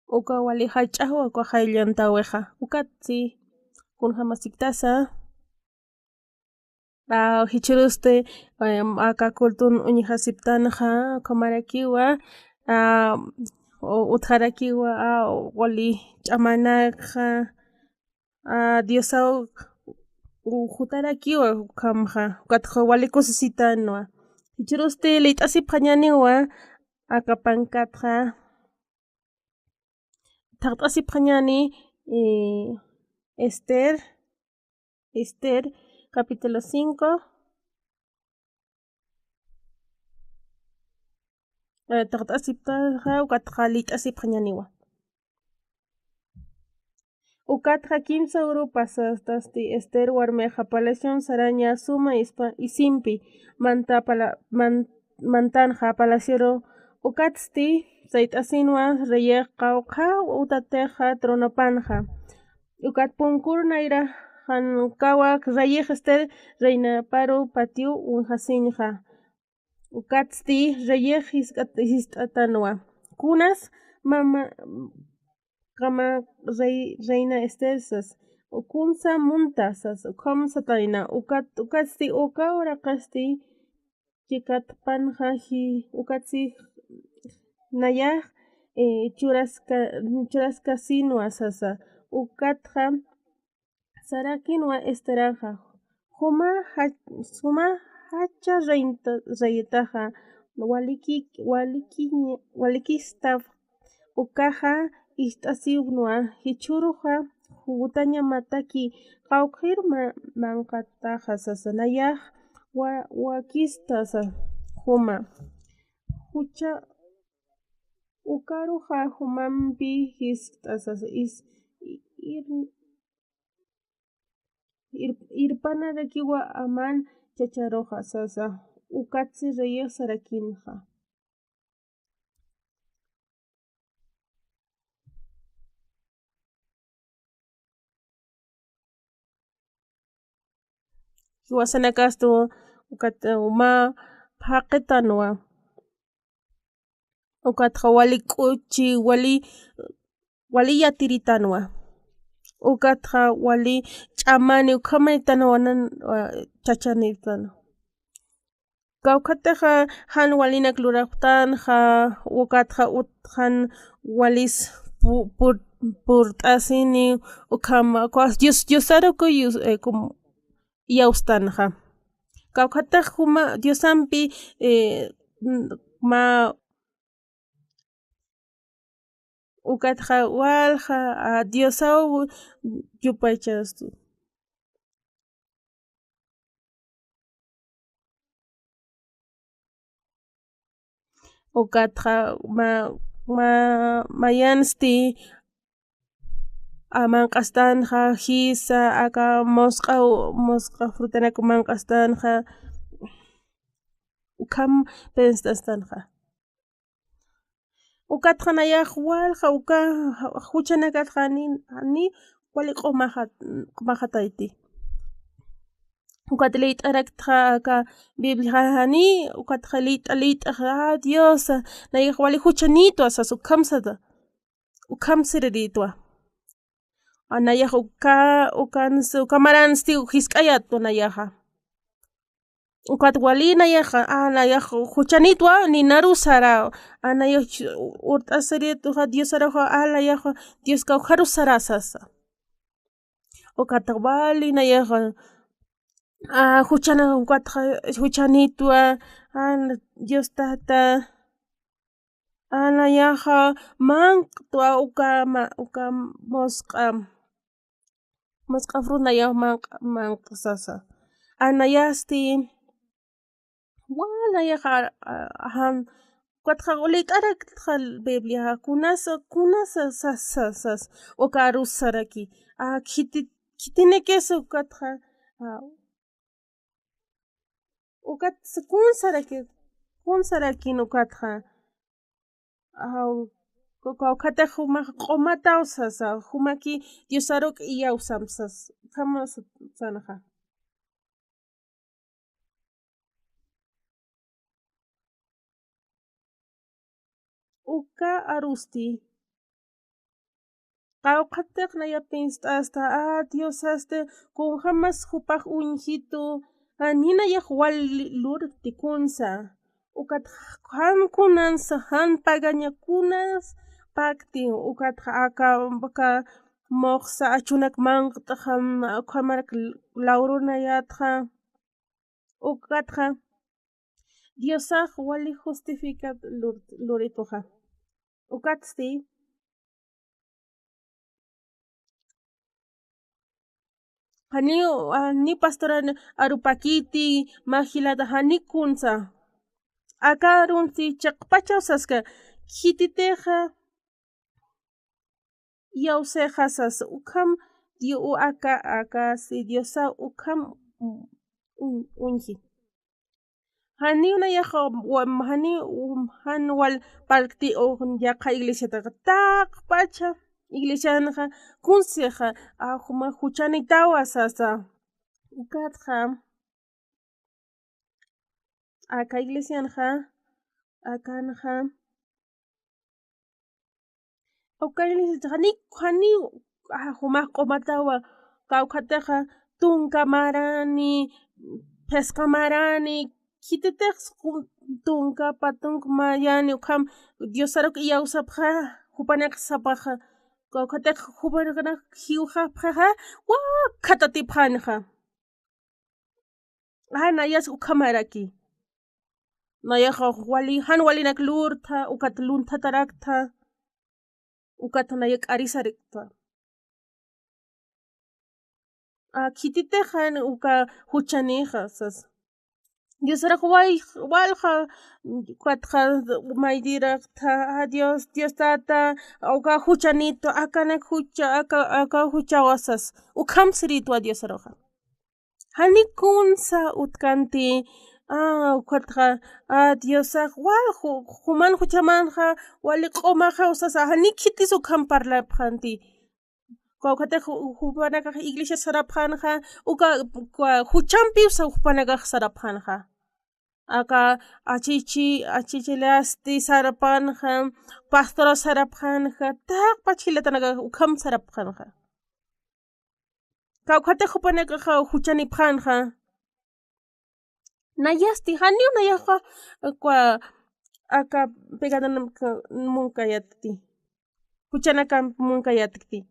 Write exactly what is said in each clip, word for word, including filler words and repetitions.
Uka wali jach'aw, uka jayllantawixa. Ukat si, kunjamasiktasa. A, jichhürusti, em, aka culton uñjasiptanxa, ukhamarakiwa, a, u-, utjarakiwa, a, wali ch'amanakxa, a, Diosaw u-, jutarakiwa ukhamxa, ukatxa wali kusisitanwa. Jichhürusti liyt'asipxañäniwa, aka pankatxa, thaqt'asipxañäni, eh, Esther, Esther, capítulo cinco. Eh, thaqt'asiptaxa, ukatxa liyt'asipxañäniwa. Ukatxa kimsa uru pasastasti Esther warmixa palacion saraña suma ispa-, isimpi manta pala-, man-, mantanxa palacioru. Ukatsti sayt'asinwa reyix qawqha utatixa tronopanxa. Ukat punkur nayra jan kawak reyix Esther reinaparu patiu uñjasiñxa. Ukatsti reyix jisq'at-, jist'atanwa. Kunas mama, kama rey-, reina Esther sas. Kunsa munta sas. Ukham satayna. Ukat, ukatsti uka uraqasti chikatpanxa ji-, ukatsti nayax, eh, churaska-, churaskasinwa sasa. Ukatxa sarakinwa Esteranxa. Juma ja-, juma jacha reynta-, reytaxa, waliki-, waliki-, walikistap ukaxa ist'asiwnwa, jichhüruxa jutañamataki qawqhir ma-, manqataxa sasa, nayax wa-, wakistasa juma. Jucha ukaruxa jumampi jiskt'asasa, is-, ir-, Ir-, irpanarakiwa Amán chacharuxa sasa, ukatsi reyix sarakinxa. Jiwasanakastu ukat, eh, uma phaqitanwa. Ukatxa wali k'uchi, wali, wali yatiritanwa. Ukatxa wali ch'amani, ukhamaytanwa nan, ah, chachanitan. Kawkhatixa jan walinak lurapxtanxa, ukatxa ut jan walis pu-, pur-, purt'asini, ukhama, kuas Dios, Diosaruku yus, eh, kum-, iyawstanxa. Kawkhatix juma Diosampi, eh, n-, ma ukatxa walja, a, Diosaw yupaychastu. Ukatxa ma, ma, mayansti, a, manq'astanxa, jisa, aka musq'a, musq'a frutanak manq'astanxa, ukham penst'astanxa. Ukatxa nayax walja uka juchanakatxa ni, ni wali q'umaxat-, q'umaxatayti. Ukat liyt'araktxa aka Bibliaxa ni, ukatxa liyt'a, liyt'axa, a, Dios, nayax wali juchanïtwa sas, ukham sata, ukham siriritwa. A, nayax uka, ukan, uka maransti jisk'ayätwa nayaxa. Ukat wali nayaxa, a, nayax juchanïtwa, ni naru sara, a, nayax urt'asirituxa Diosaruxa, a, nayaxa Dios kawkharu sara sasa. Ukat wali nayaxa, a, juchana, ukatxa juchanïtwa, a, Dios tata, a, nayaxa manq'twa uka ma-, uka musq'a, musq'a frut nayax manq-, manq'sasa. A, nayasti, wal nayaxa, a, jan, ukatxa liyt'araktxa Bibliaxa, kunasa, kunasa, sas, sas, sas, uka arus saraki. A, khiti-, khitinakis ukatxa, a, Ukat s-, kun saraki, kun sarakin ukatxa. Aw, ku-, ku-, ukatxa jumax q'umataw sasa, jumaki Diosaruk iyawsam sas, ukhama sa-, sanxa. Uka arusti, Qawqhatix naya pinst'asta, a, Diosasti kunjamas jupax uñjitu, a, ninayax wal lurkti kunsa. Ukat jan kunansa, jan pagañakunas pakti, ukat aka, aka muxsa achunak manqt'xam, ukhamarak lawrunayatxa. Ukatxa Diosax wali justificat lur-, lurituxa. Ukatsti, janiw, a, ni pastora arupakiti, mä jilata janiw kunsa. Aka arunsti chiqpachaw saska, khititixa iyawsixa sas, ukham, Dio, aka, aka, si Diosa ukham un-, uñji. Janiw nayax, wa-, janiw, um, jan wal parlkti o yaqha iglesiataxa, taqpacha iglesianxa, kunsixa, a, juma juchanitawa sasa. Ukatxa, aka iglesianxa, akanxa, uka iglesiaxa, jani, jani, a, jumax q'umatawa, kawkhatixa, tunka marani, phisqa marani, khititix, jum-, tunka, patunk mayani, ukham, Diosaruk iyawsapxa, jupanakax sapaxa, kawkhatix, jupanakax jiwxapxaxa, wa khatatipxanxa. A, nayas ukhamaraki. Nayax wali, jan walinak lurtha, ukat lunthatarakta, ukat naya k'arisarikta. A, khititix jan uka juchanixa, sas. Diosarux way, walxa, ukatxa maydirakta, a, Dios, Dios Tata, uka juchanitwa, akanak jucha, aka, aka juchawa sas. Ukham siritwa Diosaruxa. Jani kunsa utkanti, a, ukatxa, a, Diosax wal ju-, juman juchamanxa, wali q'umaxa, usasa, jani khitis ukham parlapxanti. Kawkhatix ju-, jupanakax iglesia sarapxanxa, uka, uka juchampiw sa jupanakax sarapxanxa. Aka achichi, achichilasti sarapxanxa, pastora sarapxanxa, taqpach jilatanakax ukham sarapxanxa. Kawkhatix jupanakaxa juchanipxanxa. Nayasti, janiw nayaxa, kwa, aka pegadan munkayatkti. Juchanakan munkayatkti.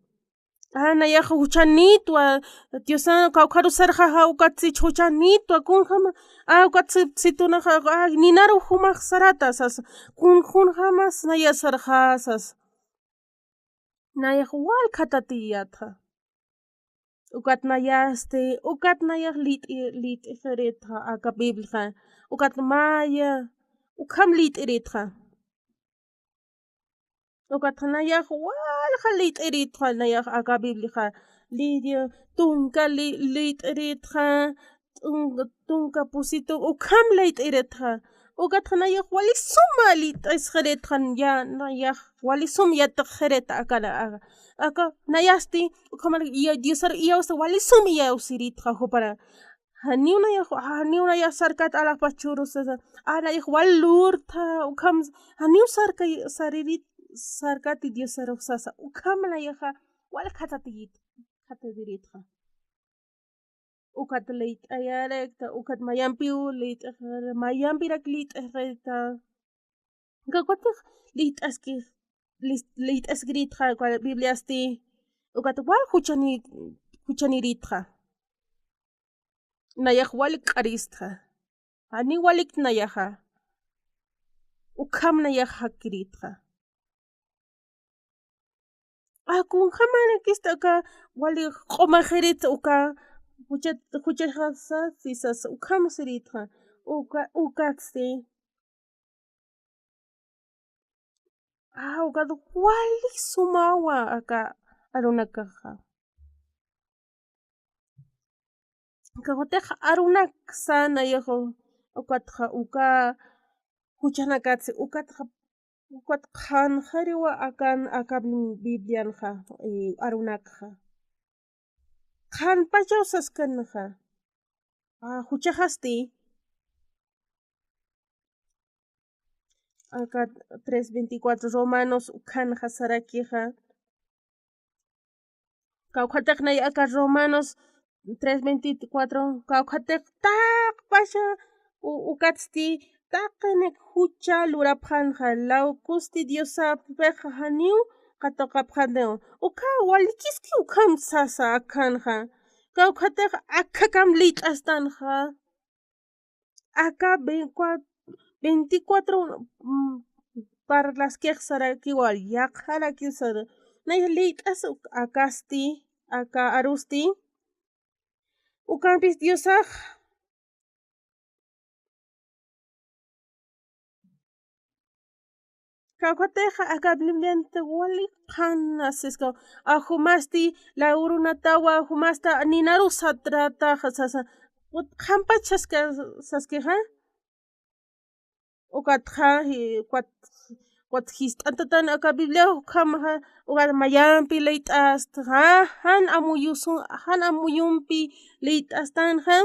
A, nayaxa juchanitwa, Diosan kawkharusarxa, ukatsi juchanitwa, kunjama, a, ukatsi, situnaxa, a, ninaru jumax sarata, sas, kun, kunjamas nayasarxa, sas. Nayax wal khatatiyatxa. Ukat nayasti, ukat nayax lït'i-, lït'ixiritxa aka Bibliaxa. Ukat maya, ukham lït'iritxa. Ukat nayax walja lït'iritxa, nayax aka Bibliaxa. Lidia, tunka lï-, lït'iritxa, tunka, tunka pusitu, ukham lït'iritxa. Ukatxa nayax wali suma lït'isxiritxa, ya, nayax wali sum yatixirit akana, a-, aka, nayasti, ukhamar, ya, Diosar iyawsa, wali sum iyawsiritxa, jupara. Janiw nayax, janiw nayax sarkat alaxpach churusasa, a, nayax wal lurtha, ukham, janiw sarka, saririt, sarkati Diosarux sasa, ukham nayaxa, wal khatatiyit, khatatiritxa. Ukat lït'ayarakta, ukat mayampiw lït'ayarakta, mayampirak lït'ayarakta. Ukat kawkhatix lït'aski, lïs-, lït'askiritxa, ukat Bibliasti, ukat wal juchani-, juchaniritxa. Nayax walik k'aristxa. Jani walik nayaxa. Ukham nayax jakiritxa. A, kunjamanakisti aka wali q'umaxirit uka jucha-, juchaxasa sisas ukham siritxa. Uka, ukatsti. A, ukat wali sumawa aka arunakaxa. Kawkhatix arunaksa nayax ukatxa uka juchanakatsi ukatxa, ukat qhanxariwa akan aka Biblianxa, e, arunakxa. Qhanpachaw saskanxa. A, juchaxasti. Aka tres veinticuatro Romanos ukhanxa sarakixa. Kawkhatix nay aka Romanos tres veinticuatro, kawkhatix taqpasha u-, ukatsti taqinik jucha lurapxanxa, lawkusti Diosapix janiw katuqapxaniw. Uka walikiski ukham sasa akanxa. Kawkhatix akhakam liyt'astanxa. Aka veinticuatro, veinticuatro, mm, parlaskix sarakiwa, yaqharaki sara. Nay liyt'as uk-, akasti, aka arusti. Ukampis Diosax Kawkhatix aka Biblianti wali qhan asiska, a, jumasti lawrunatawa, jumasta ninarusatrataxa sasa, ut-, qhanpach saska, saskixa. Ukatxa, ji-, ukat, ukat jist'antatan aka Biblia, ukhamaxa, ukat mayampi liyt'asta, jan amuyusun, jan amuyumpi liyt'astanxa.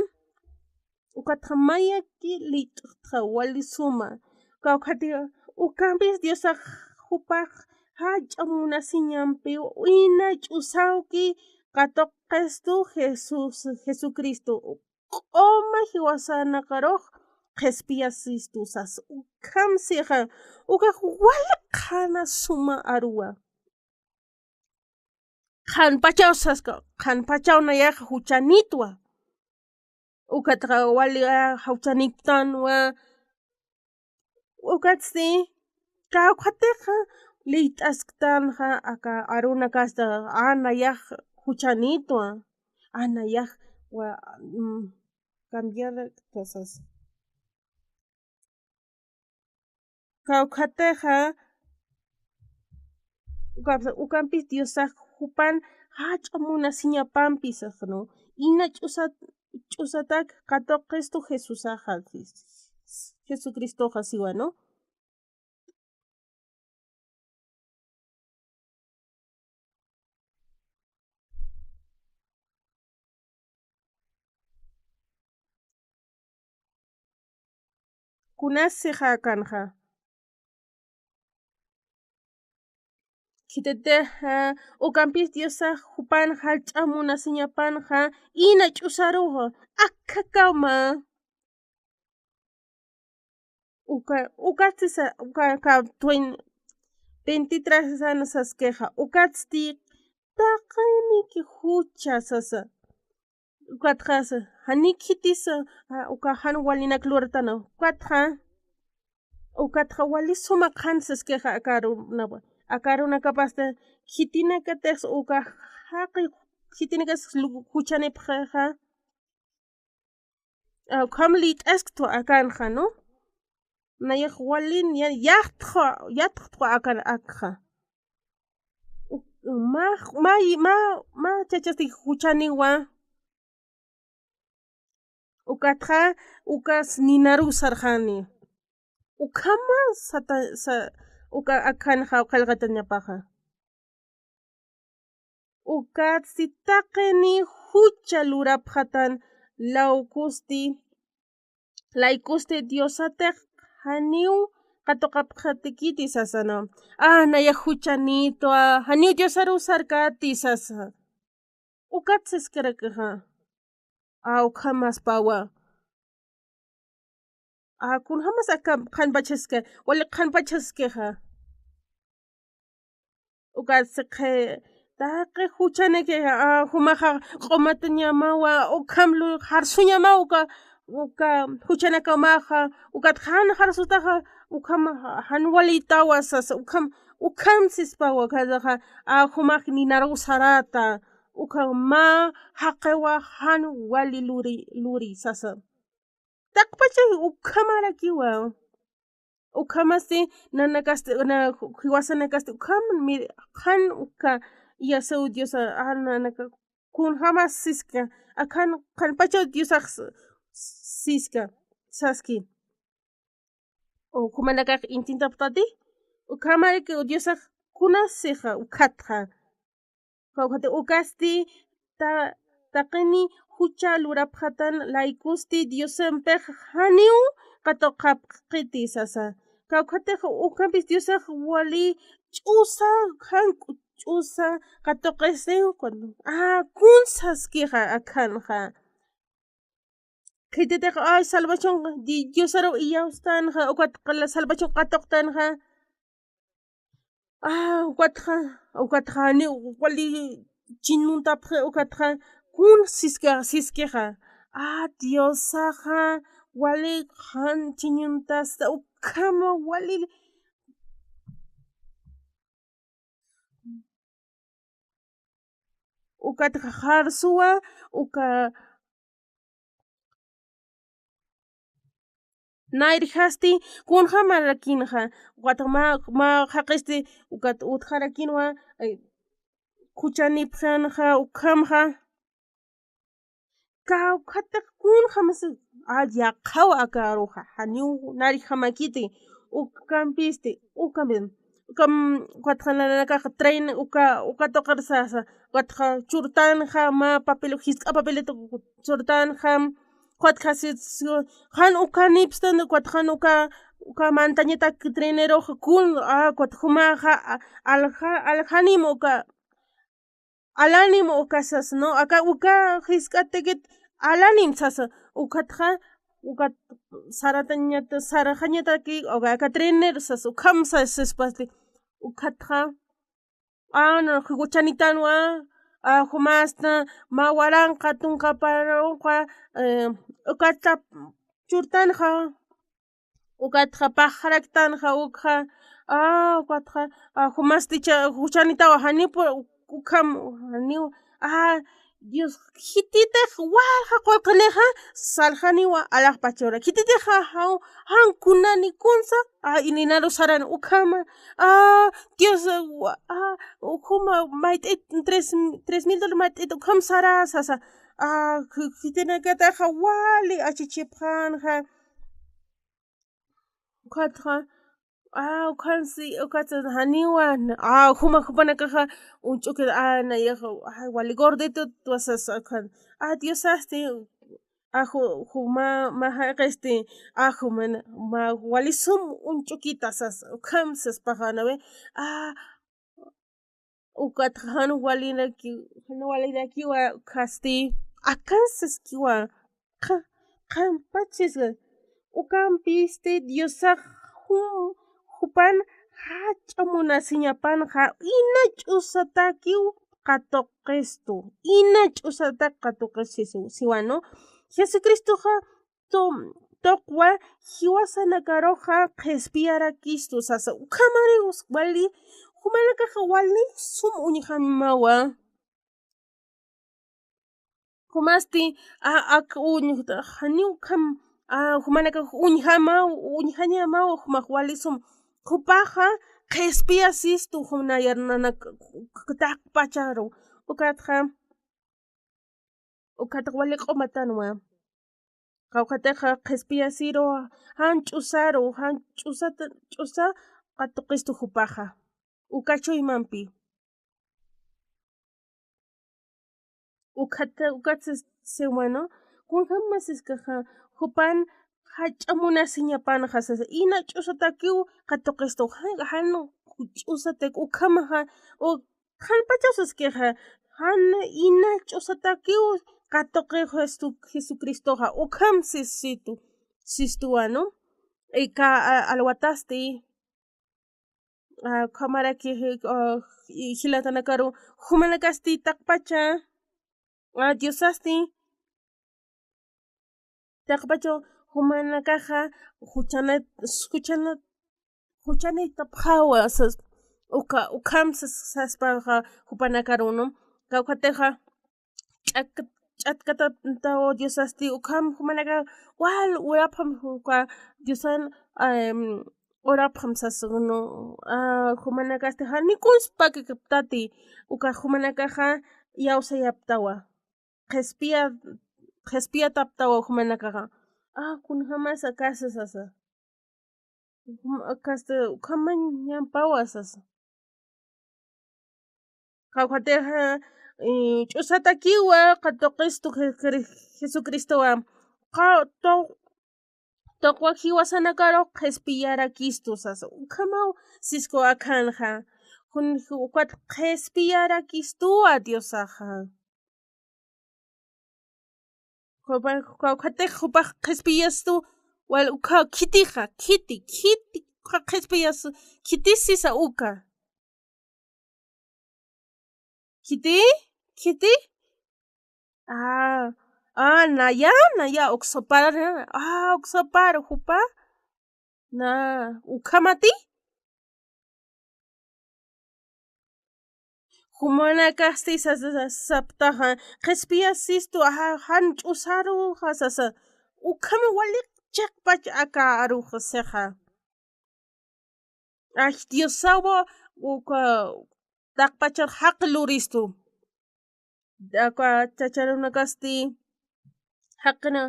Ukatxa mayaki liyt'txa wali suma. Kawkhati, ukampis Diosax jupax jach'a munasiñampi ina ch'usawki katuqistu Jesús, Jesucristo. Q'uma jiwasanakaruq qhispiyasistu sas. Ukham sixa, ukax wali qhana suma aruwa. Qhanpachaw saska, qhanpachaw nayax juchanitwa. Ukatxa wali, a, juchaniptanwa. Ukatsti, kawkhatixa liyt'asktanxa, aka arunakasta, a, nayax juchanitwa. A, nayax wa, mm, cambiar cosas. Kawkhatixa, uka-, ukampis Diosax jupan jach'a munasiñapampi saxnu. Ina ch'usat-, ch'usatak katuqistu Jesusaxa, Jesucristoxa siwa, ¿no? Kunasixa akanxa. Khititixa, ukampis Diosax jupan jach'a munasiñapanxa, ina ch'usaruxa, akhakama. Uka, uka sisa, uka, ka twen-, veintitrés sasa saskixa, ukatsti taqiniki jucha sasa. Ukatxa sa, janik khitisa, a, uka jan walinak lurtana. Ukatxa, ukatxa wali suma qhan saskixa aka arunakawa. Aka arunakapasti, khitinakatix uka jaqi, khitinakas lu-, juchanipxixa. A, ukham liyt'asktwa akanxa, ¿no? Nayax walin, ya-, yatxtwa, yatxtwa akan akxa. U-, ma, ma, ma, ma chachasti juchaniwa. Ukatxa, ukas ninaru sarxani. Ukhama sata-, sa-, uka akanxa qillqatañapaxa. Ukatsti taqini jucha lurapxatan lawkusti, laykusti Diosatix janiw katuqapxatikiti sasana. A, nayax juchanitwa, janiw Diosaru sarkati sasa. Ukat saskarakixa. A, ukhamaspawa. A, kunjamas aka qhanpachaska, wali qhanpachaskixa. Ukat siqi, taqi juchanaki, a, jumaxa q'umatañamawa, ukham lu-, jarsuñamaw uka, uka juchanakamaxa, ukat jan jarsutaxa, ukham jan walitawa sasa, ukham, ukham sispawa, khasaxa, a, jumax ninaru sarata, ukham mä jaqiwa jan wali luri, luri sasa. Taqpacha ukhamarakiwa. Ukhamasti nanakasti, na, jiwasanakasti ukham mi-, qhan uka Yasiw Diosa, a, nanaka kunjamas siska, akhan qhanpachaw Diosax s-, siska, saski. O, jumanakax intintapxtati, ukhamaraki Diosax kunasixa, ukhatxa. Kawkhati ukasti ta-, taqini jucha lurapxatan laykusti Diosampix janiw katuqapxiti sasa. Kawkhatix ukampis Diosax wali ch'usa jan ch'usa katuqisi, cuando, ah, kun saskixa akhanxa. Khititix, ay, salvación, di-, Diosaru iyawstanxa, ukat qala salvación katuqtanxa. Ah, ukatxa, ukatxa, ni wali chinuntapxi, ukatxa, kun siska, siskixa. Ah, Diosaxa, wali jan chinuntasta, ukhama wali. Ukatxa jarsuwa, uka nayrjasti, kunjamarakinxa, ukat ma, ma jaqisti, ukat utjarakinwa, eh, khuchanipxanxa, ukhamxa. Kawkhatix kunjamas, a, yaqhaw akaruxa, janiw nayrjamakiti, ukampisti, ukampi, ukam, ukatxa nanakaxa tren, uka, uka tuqir sasa, ukatxa churtanxa, ma papel, jisk'a papelito churtanxa, ukatxa si, si, jan ukanipstan, ukatxa jan uka, uka mantañatak treneroxa kun, a, ukatxa jumaxa, a, alja, aljanim uka, alanim uka sas, ¿no? Aka uka jisk'atikit alanim sasa, ukatxa, ukat saratañata, saraxañataki, uka, aka trener sas, ukham sas, sas pasti, ukatxa, a, no, juchanitanwa, a, jumasta, ma waranqa tunqaparuxa, eh, ukatxa churtanxa, ukatxa paxaraktanxa ukxa, a, ukatxa, a, jumasti cha, juchanitawa, janiw pu, ukham, janiw, a, Dios, jititix walja qullqinixa, saljaniwa alaxpachura. Jititixa, jaw, jan kunani kunsa, a, ininaru saran ukhama, a, Dios, wa, a, ukhama, mayt'it, tres, tres mil dólares mayt'it, ukham sara, sasa, a, ji-, jitinakataxa, wali, achichipxanxa, ukatxa, a, ukhansi, ukatxa janiwa, a, juma jupanakaxa, uñch'ukit, a, nayaxa, a, wali gordito, tuwa sasa, ukhan, a, Diosasti, a, ju-, juma, ma jaq'isti, a, jumana, ma wali sum uñch'ukita sasa, ukham saspaxa, ¿no ve? A, ukatxa jan waliraki, jan walirakiwa, ukasti, akan saskiwa, qa-, qanpachis, ukampisti Diosax ju-, jupan jach'a munasiñapanxa, ina ch'usatakiw katuqistu, ina ch'usatak katuqis sisu-, siwa, ¿no? Jesucristoxa tu-, tuqwa jiwasanakaruxa qhispiyarakistu sasa. Ukhamari us-, wali, jumanakaxa wali sum uñjamawa. Jumasti, a, ak uñ-, janiw ukham, a, jumanakax uñjamaw, uñjañamaw, jumax wali sum. Jupaxa qhispiyasistu, jumanayarunanak, k-, k-, taqpacharu. Ukatxa, ukatxa wali q'umatanwa. Kawkhatixa qhispiyasiru, jan ch'usaru, jan ch'usata, ch'usa katuqistu jupaxa. Uka chuymampi. Ukat, ukat sis-, siwa, ¿no? Kunjamasiskaxa, jupan jach'a munasiñapanxa sasa, ina ch'usatakiw katuqistu, jan, jan ch'usatak ukhamaxa, u-, qanpachaw saskixa, jan ina ch'usatakiw katuqistu Jesucristoxa, ukham sisitu, sistuwa, ¿no? Ika, a, alwatasti, a, ukhamaraki, a, jilatanakaru, jumanakasti taqpacha, a, Diosasti, taqpacha jumanakaxa, juchana-, juchana-, juchanitapxawa, sas-, uka, ukham sas-, saspaxa, jupanakaru, ¿no? Kawkhatixa, ch'ak-, ch'atkataptaw Diosasti, ukham jumanaka wal urapxam, uka Diosan, em, urapxam sas, ¿no? A, jumanakasti, janiw kuns pakikaptati, uka jumanakaxa iyawsayaptawa. Qhispiya-, qhispiyataptawa jumanakaxa. A, kunjamas akasa sasa. Jum-, akasti ukhamañampawa sasa. Kawkhatixa, eh, ch'usatakiwa katuqistu Je-, Je-, Jesucristowa. Qa-, tu-, tuqwa jiwasanakaru qhispiyarakistu sasa. Ukhamaw sisku akhanxa. kun ukat qhispiyarakistuwa Diosaxa. Jupa, jupa, ukatix jupax qhispiyastu, wal ukha khitixa, khiti, khiti, ukha qhispiyastu, khitis sisa uka. Khiti, khiti. Ah, ah, naya, naya, uksapar, ah, uksapar, jupa. Na, ukhamati. Jumanakasti sasa, saptaxa, qhispiyasistu, ah, jan ch'usaruxa sasa. Ukham wali chiqpach aka aruxa sixa. Ay, Diosawa, uka taqpachar jaq luristu. Aka chacharunakasti, jaqina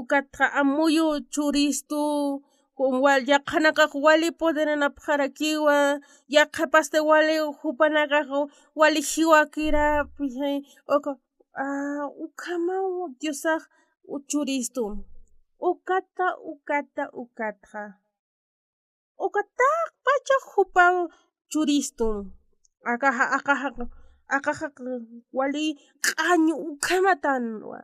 ukatxa amuyu churistu, wal yaqhanakax wali poderanapxarakiwa, yaqhapasti wali jupanakax wali jiwakirap, uka, ah, ukhamaw Diosax churistu. Ukata, ukata, ukatxa. Uka taqpachax jupaw churistu. Akaxa, akaxa, akaxa wali q'añu ukhamatanwa.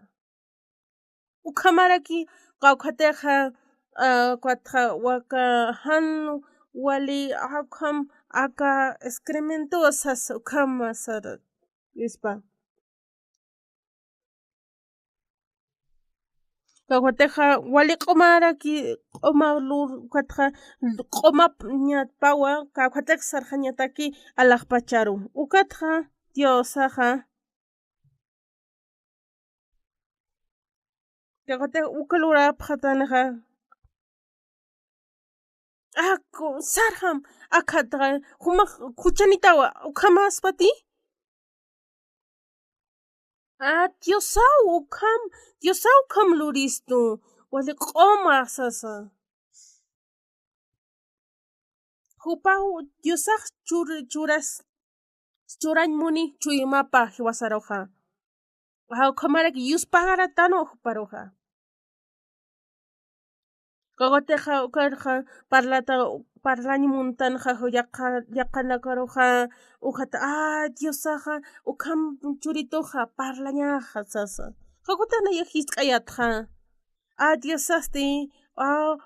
Ukhamaraki, kawkhatixa, ah, kawkhatxa waka jan wali akham aka excremento sas ukhama sar, ispa. Kawkhatixa wali q'umaraki, q'uma lur, ukatxa q'umap ñatpawa, kawkhatix sarxañataki alaxpacharu. Ukatxa Diosaxa. Kawkhatix uka lurapxatanxa. Aku, sarxam, akhatxa, jumax juchanitawa, ukhamaspati. Ah, Diosaw ukham, Diosaw ukham luristu, wali q'uma sasa. Jupaw Diosax chur-, churas, churañ muni chuymapa jiwasaruxa. Ukhamaraki yuspagaratanwa juparuxa. Kawkhatixa ukarxa parlata, parlañ muntanxa, yaqha, yaqhanakaruxa, ukat, ah, Diosaxa, ukham churituxa, parlañaxa, sasa. Kawkhatixa naya jiskt'ayatxa. Ah, Diosasti, ah,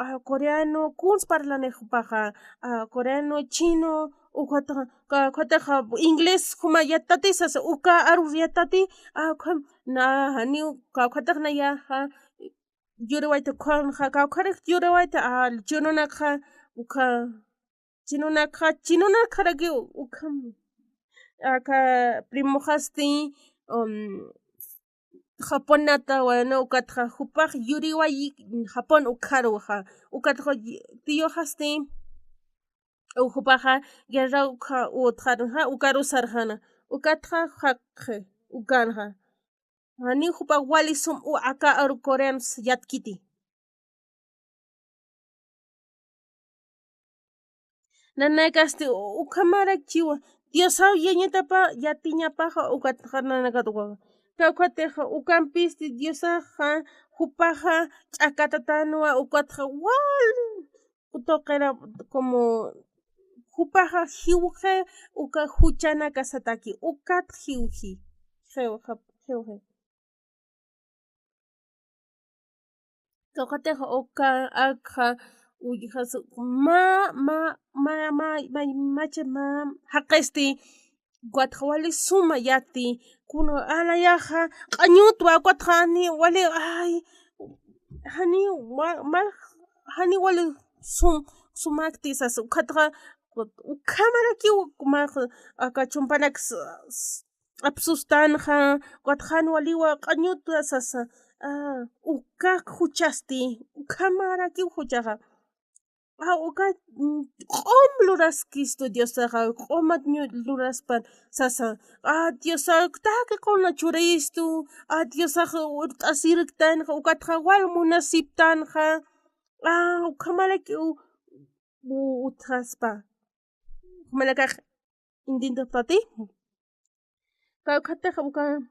ah, coreano, kuns parlani jupaxa, ah, coreano, chino, ukataxa, ka-, ukataxa, inglés, juma yattati, sasa, uka arur yattati, ah, ukham, na, janiw, ka-, ukatax naya, ja, yuriwayta, ukham, ja, ka-, ukharix yuriwayta, ah, chinonakxa, uka, chinonakxa, chinonakxaraki, ukham, aka primoxasti, um, Japonata, bueno, ukatxa jupax yuriwayi Japón ukharuxa. Ukatxa y-, tiyoxasti, u jupaxa guerra ukha utxarxa, ukaru sarxana. Ukatxa jaqxi, ukanxa. Jani jupax wali sum u aka aru coreanos yatkiti. Nanakasti u-, ukhamarakiwa, Diosaw yañatapa, yatiñapaxa, ukatxa nanakat ukaxa. Kawkhatixa, ukampisti Diosaxa, jupaxa, ch'akatatanwa, ukatxa, wal, utuqira, como, jupaxa, jiwxi, uka juchanakasataki, ukat jiwji, jiwxa, jiwji. Kawkhatixa uka akxa uñjasi mä, mä, mä, mä, mä, macha mä jaqisti, ukatxa wali suma yati, kuna anayaxa q'añutwa, ukatxa jani wali, ay, jani wa-, mä, jani wali sum-, sumakti sasa, ukatxa, ukhamarakiw mä, aka chumpanaks, apsustanxa, ukatxa jan waliwa q'añuta sasa, ah, uka juchasti, ukhamarakiw juchaxa. Ah, uka, mm, q'um luraskistu Diosaxa, q'umat ñu-, luraspan sasa. Ah, Diosax taqi q'una churistu, ah, Diosax urt'asirktanxa, ukatxa wal munasiptanxa. Ah, ukhamarakiw u-, utjaspa. Jumanakax intintapxtati. Kawkhatixa uka,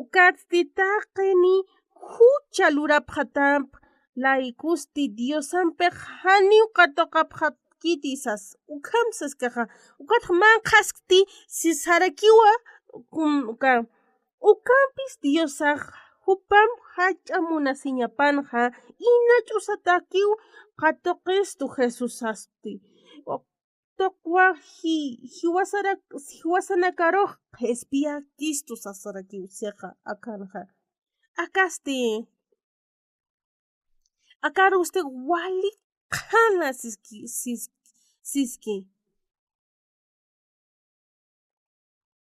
ukatsti taqini jucha lurapxatamp, laykusti Diosampix janiw katuqapxat, kiti sas, ukham saskaxa, ukatxa manqhaskti si sarakiwa, kun, uka, ukampis Diosax jupam jach'a munasiñapanxa, ina ch'usatakiw qatuqistu Jesusasti. Tuqwa ji-, jiwasarak-, jiwasanakarux qhispiyakistu sasarakiw sixa akanxa. Akasti, akarusti wali qhana siski, sis-, siski.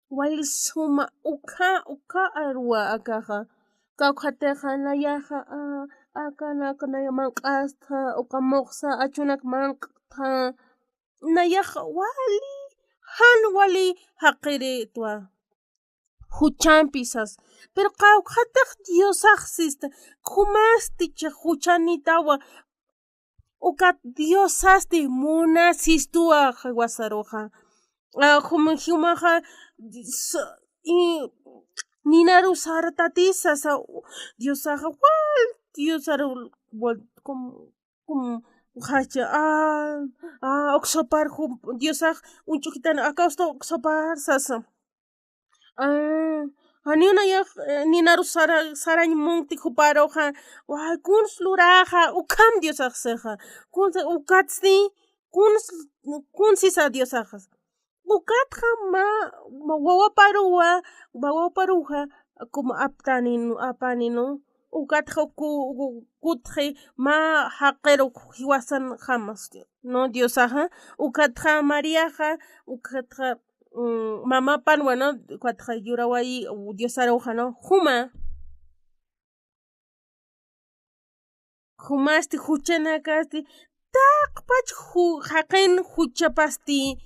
Wali suma ukha, ukha arwa akaxa. Kawkhatixa nayaxa, a, akanak naya manq'astha, uka muxsa, achunak manq'tha. Nayaxa wali, jan wali jaqiritwa. Juchampi sas. Pero kawkhatix Diosax sista, jumasti chi juchanitawa. Ukat Diosasti munasistuwa jiwasaruxa. A, jum-, jumaxa, s-, i, ninaru sartati sasa, Diosaxa wal, Diosaru wal, kum, kum, jacha, a, a, uksapar jum, Diosax, uñch'ukitan, akawsta uksapar sasa. A, janiw nayax, e, ninaru sara-, sarañ munkti juparuxa, way, kuns luraxa, ukham Diosax sixa, kuns, ukatsti, kuns, kuns sisa Diosaxa. Ukatxa mä, mä wawaparuwa, wawaparuxa, kum aptaninu, apaninu, ukatxa ku-, ku-, kutxi mä jaqiru jiwasanjamasti, ¿no? Diosaxa, ukatxa Mariaxa, ukatxa, mm, mamapanwa, ¿no? Ukatxa yuraway Diosaruxa, ¿no? Juma. Jumasti juchanakasti, taqpach ju-, jaqin juchapasti,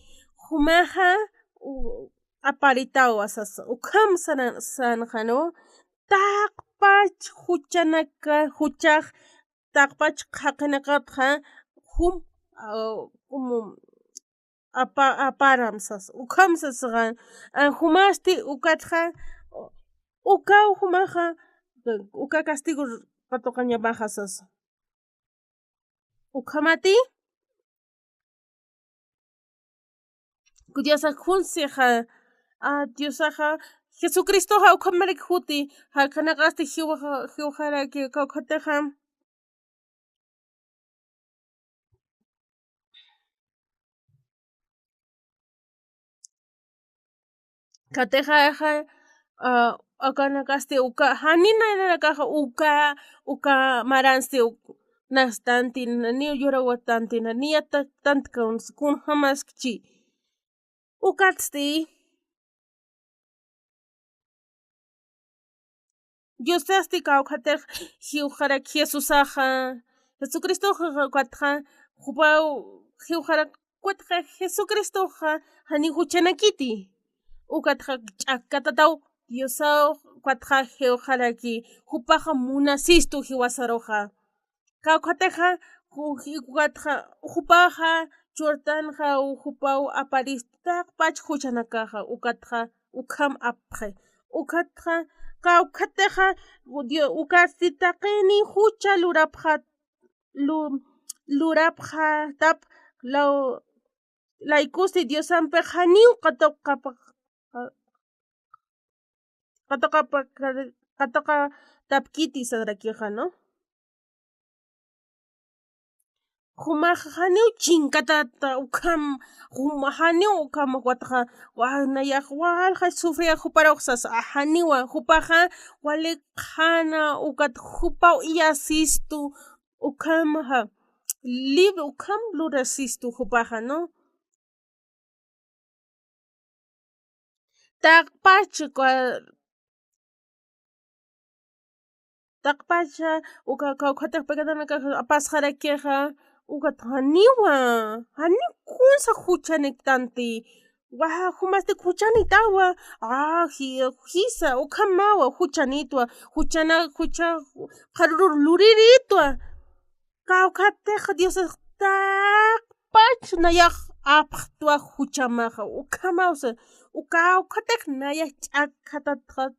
jumaxa, u-, aparitawa sasa, ukham sana-, sanxa, ¿no? Taqpach juchanaka, juchax, taqpach jaqinakatxa, jum, a, como, apa-, aparam sas, ukham sasxa, a, jumasti ukatxa, ukaw jumaxa, uka castigo katuqañapaxa sasa. Ukhamati, Diosax kunsixa, a, Diosaxa, Jesucristoxa ukhamarak juti, jaqinakasti jiwaxa, jiwaxaraki, kawkhatixa, Katixa, a, akanakasti uka, jani nanakaxa uka, uka maransti uk-, nastanti, nani yurawatanti, nani yataktanti, kun, kunjamaskchi. Ukatsti, Diosasti kawkhatix jiwxarak Jesusaxa, Jesucristoxa ukatxa, jupaw jiwxarak ukatxa Jesucristoxa, jani juchanakiti. Ukatxa ch'akkatataw Diosaw ukatxa jiwxaraki, jupaxa munasistu jiwasaruxa. Kawkhatixa, ju-, ji-, ukatxa, jupaxa, churtanxa, jupaw aparista taqpach juchanakaxa, ukatxa, ukham apxi. Ukatxa, kawkhatixa, u-, Dio-, ukatsti taqini jucha lurapxa, lu-, lurapxatap, law-, laykusti Diosampix janiw qatuqapa-, qatuqapa-, qatuqatapkiti sarakixa, ¿no? Jumax janiw chinkatata ukham, juma janiw ukham ukatxa, wa-, nayax walja sufriya juparux sasa, janiwa, jupaxa wali qhana ukat jupaw iyasistu, ukhamaxa, lib-, ukham lurasistu jupaxa, ¿no? Taqpach, kua-, taqpacha, uka, kawkhatix pecadanakax apasxarakixa, ukat janiwa, jani kunsa juchaniktanti. Wa, jumasti juchanitawa, a, ji-, jisa, ukhamawa, juchanitwa, juchana, jucha, qharurur luriritwa. Kawkhatix Diosax taqpach nayax apxtwa juchamaxa, ukhamawsa, u kawkhatix nayax ch'akhatatxa,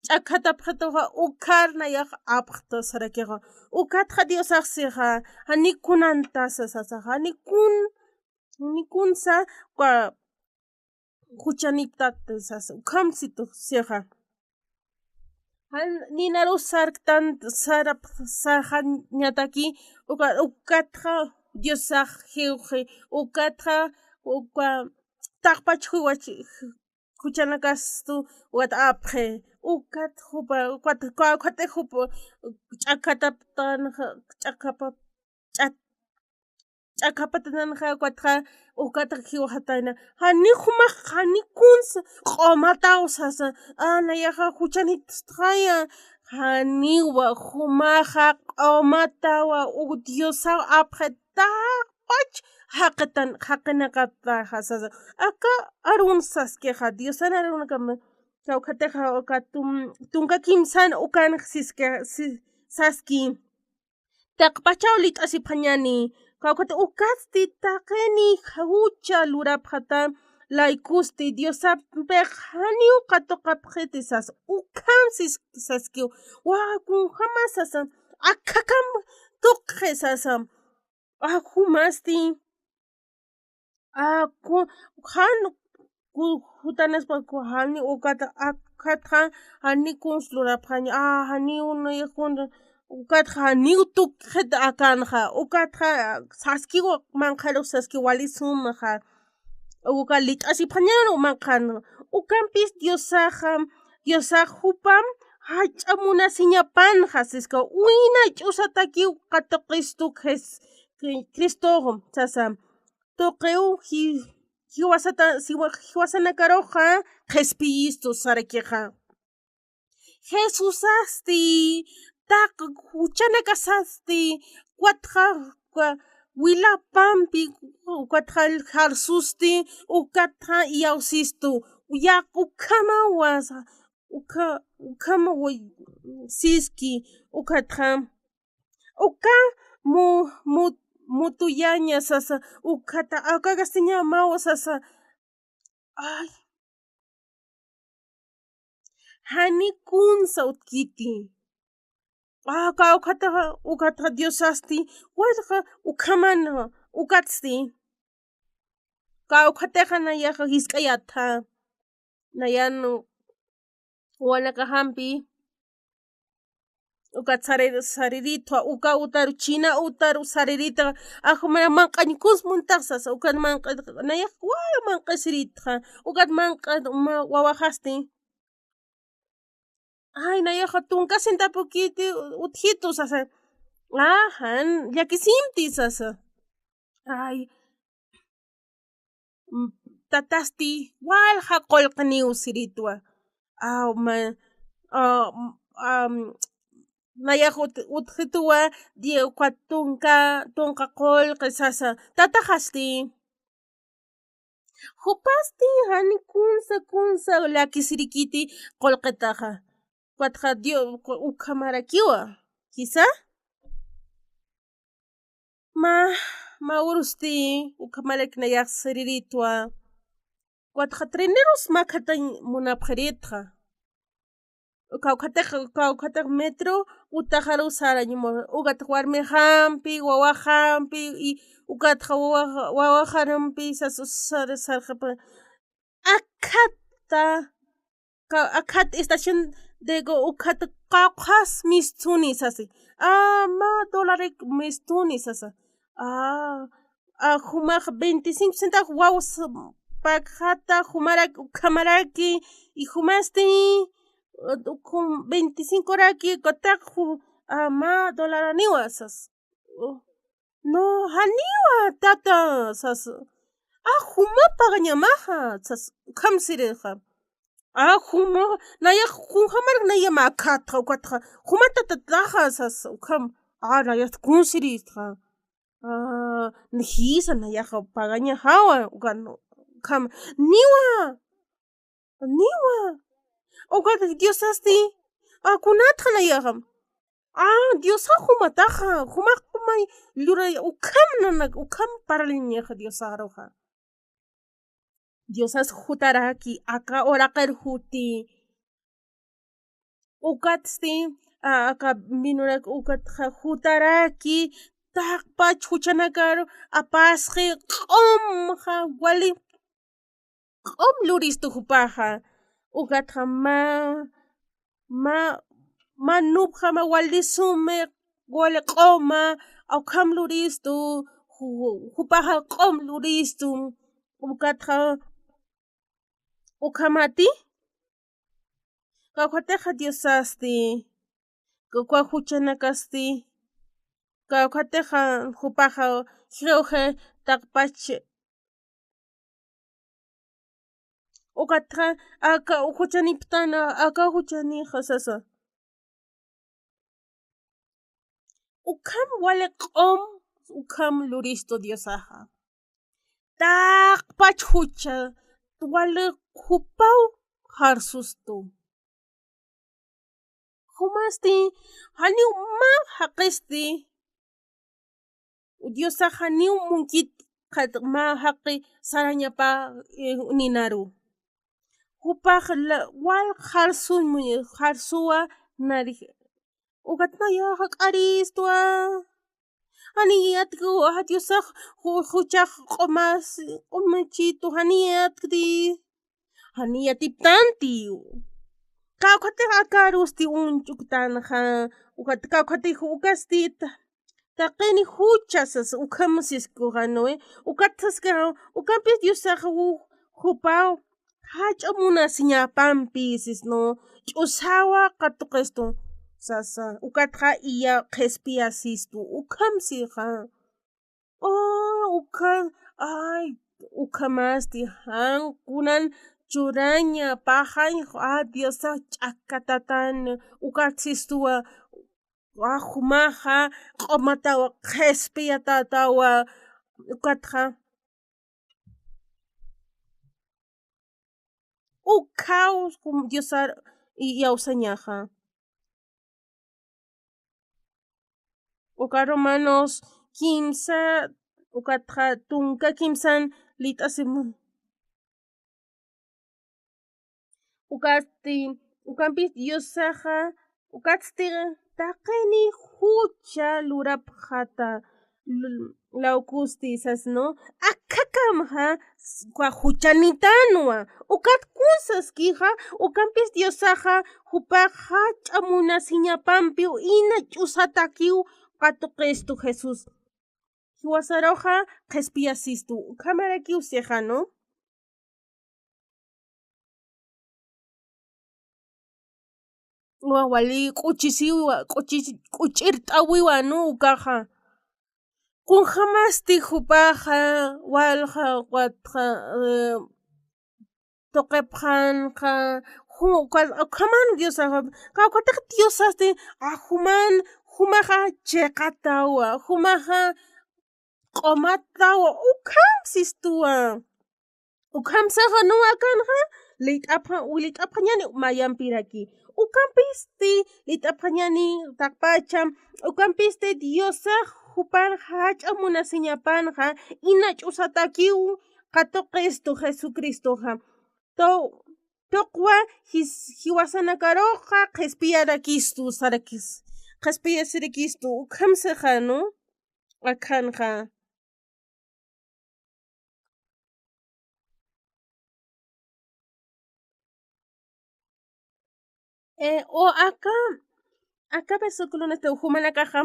ch'akhatapxatuxa, ukhar nayax apxta sarakixa. Ukatxa Diosax sixa, jani kunantasa sasaxa, jani kun Ni kunsa, uka juchaniptat sasa, ukham situ sixa. Jan ninaru sarktan, sarap, sarxañataki, uka, ukatxa Diosax jiwxi, ukatxa, uka, taqpach juwach, juchanakastu, ukat apxi, ukat jupa, ukat, ukat jupa, ch'akataptan, ch'akapa, ch'ak-, ch'akapatanxa, ukatxa, ukatxa jiwxatayna. Jani jumax, jani kunsa, q'umataw sasa. A, nayaxa juchanitustxaya. Janiwa jumaxa q'umatawa, u Diosaw apxi taqpach jaqitan, jaqinakataxa sasa. Aka arun saskixa, Diosan arunakama, kawkhatixa, uka tum-, tunka kimsan ukan siski, si-, saski. Taqpachaw lit'asipxañani, kawkhat ukatsti taqini jucha lurapxata, laykusti Diosampix janiw qatuqapxiti sasa, ukham sis-, saskiw, wa kunjama sasa, akhakam tuqxi sasa, a jumasti, a, ku-, jan, ku-, jutanaspa ku-, jani ukat, a, ukatxa, jani kuns lurapxaña, a, jani una, jun, ukatxa, janiw tukxit akanxa, ukatxa, saskiw manqharux saskiw wali sumaxa, uka lit'asipxañaru manqhan, ukampis Diosaxa, Diosax jupam, jach'a munasiñapanxa siska, wina ch'usatakiw qatuqistu Jes-, Cristox, sasa. Tuqiw ji-, jiwasata-, siwa-, jiwasanakaruxa qhispiyistu sarakixa. Jesusasti, taq juchanakasasti, ukatxa, uka wilapampi, ukatxa jarsusti, ukatxa iyawsistu, yaq ukhamawa, ukha-, ukhamawa siski, ukatxa. Uka mu-, mu-, mutuyaña sasa, ukhata, uka castellano mawa sasa. Ay. Jani kunsa utkiti. A, kawkhata, ukhata Diosasti, walja, ukhaman, ukatsti. Kawkhatixa nayaxa jisk'ayatxa. Nayan wanakaxampi, ukat sari-, sariritwa, uka utaru, china utaru sariritxa, ajumara manq'añ kuns muntax sasa, ukat manq'a, nayax wal manq'isiritxa, ukat manq'a, ma-, wawaxasti. Ay, nayaxa tunka centavokiti utjitu sasa. Ajan, llakisimti sasa. Ay, mm, tatasti, walja qullqiniw siritwa. Aw, ma-, a, m-, am, nayax ut-, utjituwa, di-, ukat tunka, tunka qullqi sasa. Tataxasti. Jupasti, jani kunsa, kunsa llakisirikiti qullqitaxa. Ukatxa Dio-, ukhamarakiwa, quizá. Ma, ma urusti, ukhamaraki nayax siriritwa. Ukatxa trenerus makhatañ munapxiritxa. Kawkhatix, kawkhatix metro utaxaru sarañamu, ukat warmixampi, wawaxampi, y ukatxa wawaxa-, wawaxarampi, sas-, sar-, sarxapa. Akhata, ka-, akhat estación de go-, ukat qawqhas mistuni sasi. A, mä dólarik mistuni sasa. A, a, jumax veinticinco centavos waws pagxata, jumarak, ukhamaraki, y jumasti, uh, jum-, veinticinco raki, kotaq ju-, a, mä dolaraniwa sas. Uh, no, janiwa, tata, sas. A, juma pagañamaxa, sas, ukham sirixa. A, juma, nayax, kunjamarak nayama akhatxa, ukatxa, juma tatataxa, sas, ukham, a, nayax kunsiristxa. A, jisa, nayaxa pagañaxawa, ukan, ukham, niwa, niwa. Ukat Diosasti, a, kunatxa nayaxam. A, Diosax jumataxa, jumax qumay luray, ukham nanak, ukham paraliñaxa Diosaruxa. Diosas jutaraki, aka uraqir juti. Ukatsti, a, aka vinurak ukatxa jutaraki, taqpach juchanakar apasxi q'umxa wali q'um luristu jupaxa. Ukatxa mä, mä, mä nupxa mä wali sumi, wali q'uma, ukham luristu, ju-, jupaxa q'um luristu. Ukatxa, ukhamati, kawkhatixa Diosasti, kawkha juchanakasti, kawkhatixa jupaxa jiwxi taqpach. Ukatxa aka juchaniptana, aka juchanixa sasa. Ukham wali q'um, ukham luristu Diosaxa. Taqpach jucha, wali jupaw jarsustu. Jumasti, janiw mä jaqisti. Diosax janiw munkit qhat mä jaqi sarañapa, eh, ninaru. Jupax la-, wal jarsun, jarsuwa narix. Ukat naya jak'aristwa. Jani yatku, a Diosax ju-, juchax q'umas, q'umachitu, jani yatkti. Jani yatiptantiw. Kawkhatix akarusti uñch'uktanxa. Ukat kawkhatix ukasti ta-, taqini jucha sas ukham siskuxa, ¿no? Ukat saska, ukampis Diosax u-, jupaw jach'a munasiñapampi sisnu, ch'usawa katuqistu sasa, ukatxa iya qhispiyasistu, ukham sixa. Oh, ukha, ay, ukhamasti jan kunan churaña, pajañ, a Diosax ch'akatatan, ukat sistuwa, a jumaxa q'umatawa, qhispiyatatawa, ukatxa. Ukhaw Diosar iyawsañaxa. Uka Romanos kimsa, ukatxa tunka kimsan lit'asimun. Ukatsti, ukampis Diosaxa, ukatsti taqini jucha lurapxata l-, lawkusti sas, ¿no? Akhakamxa s-, kwa juchanitanwa. Ukat kun saskixa, ukampis Diosaxa, jupax jach'a munasiñapampiw, ina ch'usatakiw, katuqistu Jesús. Jiwasaruxa qhispiyasistu, ukhamarakiw sixa, ¿no? Wa wali k'uchisiwa, k'uchi-, k'uch'irt'awiwa, ¿no? Ukaxa. Kunjamasti jupaxa, walja, watxa, eh, tuqipxanxa, ju-, uka-, ukhaman Diosaxa, kawkhatix Diosasti, a juman, jumaxa chiqatawa, jumaxa q'umatawa, ukham sistuwa. Ukham saxa nuwa kanxa, lit'apxa, lit'apxañani mayampiraki. Ukampisti, lit'apxañani taqpacha, ukampisti Diosax jupan jach'a munasiñapanxa, ina ch'usatakiw, katuqistu Jesucristoxa. Tu-, tuqwa jis-, jiwasanakaruxa qhispiyarakistu, sarakis-, qhispiyasirakistu, ukham saxa, ¿no? Akhanxa. Eh, o aka, aka versículo nata jumanakaxa,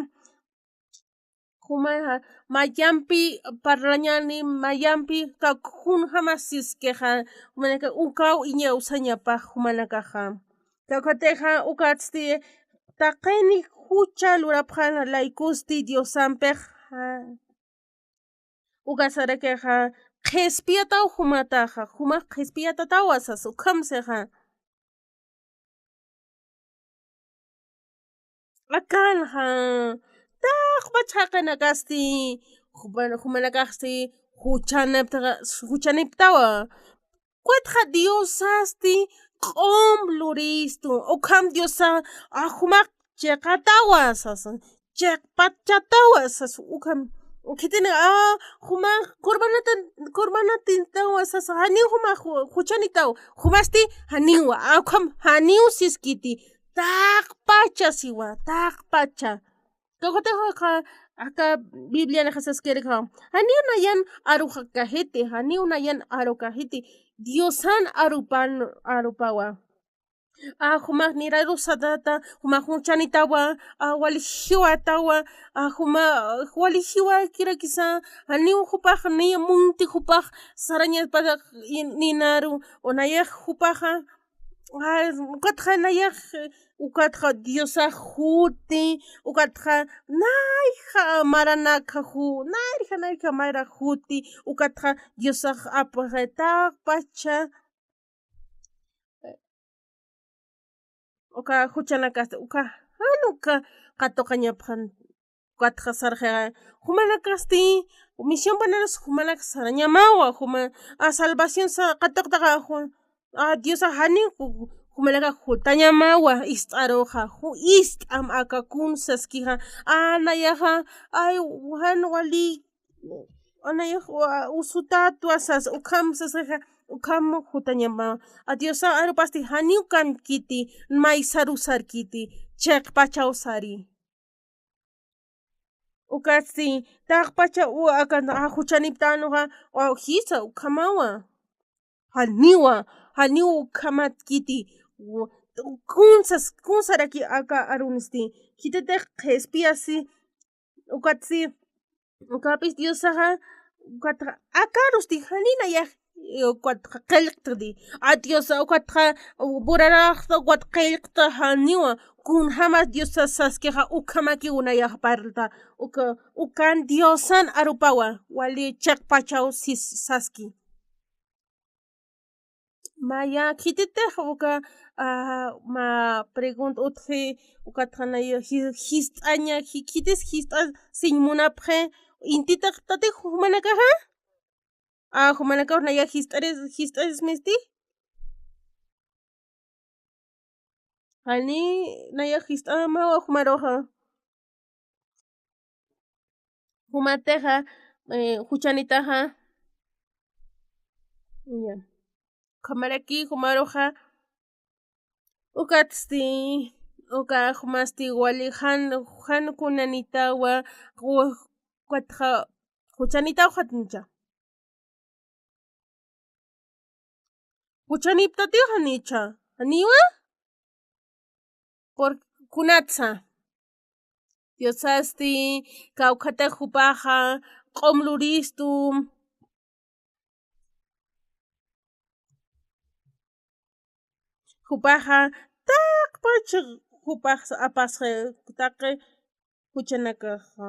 juma, mayampi parlañani, mayampi ka-, kunjama siskixa, jumanaka ukaw iñawsañapa jumanakaxa. Kawkhatixa ukatsti taqini jucha lurapxan laykusti Diosampixa. Uka sarakixa, qhispiyataw jumataxa, jumax qhispiyatatawa sas, ukham sixa. Akanxa, taqpach jaqinakasti, juma-, jumanakaxsti, juchaniptaxa, juchaniptawa. Ukatxa Diosasti q'um luristu, ukham Diosa, a, jumax chiqatawa sasa, chiqpachatawa sasa, ukham, khitina, a, jumax kurbanatan, kurbanatitawa sasa, janiw jumax ju-, juchanitaw, jumasti janiwa, a, ukham janiw siskiti, taqpacha siwa, taqpacha. Kawkhatixa, Aka Biblianxa saskirxa, janiw nayan aruxakajiti, janiw nayan arukajiti, Diosan arupan, arupawa. A, jumax nirarusatata, jumax juchanitawa, a, wali jiwatawa, a, juma, wali jiwakirakisa, janiw jupax niya munti jupax sarañapata ninaru, o nayax jupaxa, a, ukatxa nayax, ukatxa Diosax juti, ukatxa nayja maranakxa ju, nayja, nayja mara juti, ukatxa Diosax apxi taqpacha, uka juchanakasti, uka, jan uka katuqañapxan, ukatxa sarxi, jumanakasti, misión banderas jumanak sarañamawa, juma, a, salvación sa, katuqtaxa, ju, a, Diosa jani, ju, jumanaka jutañamawa, ist'aruxa, ju, ist'am aka kun saskixa, a, nayaxa, ay, jan wali, a, nayax, wa, usutatwa sas, ukham sasaxa, ukham jutañamawa. A Diosa arupasti jani ukamkiti, maysarusarkiti, chiqpachaw sari. Ukatsti, taqpacha u, akan, a, juchaniptanuxa, wa, jisa, ukhamawa. Janiwa, janiw ukhamatkiti, u, kunsas, kunsaraki aka arunisti. Khititix qhispiyasi, ukatsti, ukapis Diosaxa, ukatxa, akarusti, jani nayax, ukatxa qillqtdi. A Diosa, ukatxa, buraraxta, ukat qillqta, janiwa, kunjamas Diosa saskixa, ukhamakiw nayax parlta, uka, ukan Diosan arupawa, wali chiqpachaw sis, saski. Maya, khititix uka, a, mä pregunta utji, ukatxa nayax ji, jist'aña, ji, khitis jist'asiñ munapxi, intitix tatix jumanakaxa? A, jumanakax nayax jist'aris, jist'arismisti? Jani nayax jist'amawa jumaruxa. Jumatixa, e, juchanitaxa. Ya. Ukhamaraki jumaruxa. Ukatsti, uka jumasti wali jan, jan kunanitawa, u, ukatxa, juchanitaw jatnicha. Juchaniptatiw janicha, janiwa? Por kunatsa. Diosasti, kawkhatax jupaxa, q'umluristu. Jupaxa, taqpach, jupax apasxi, taqi juchanakaxa.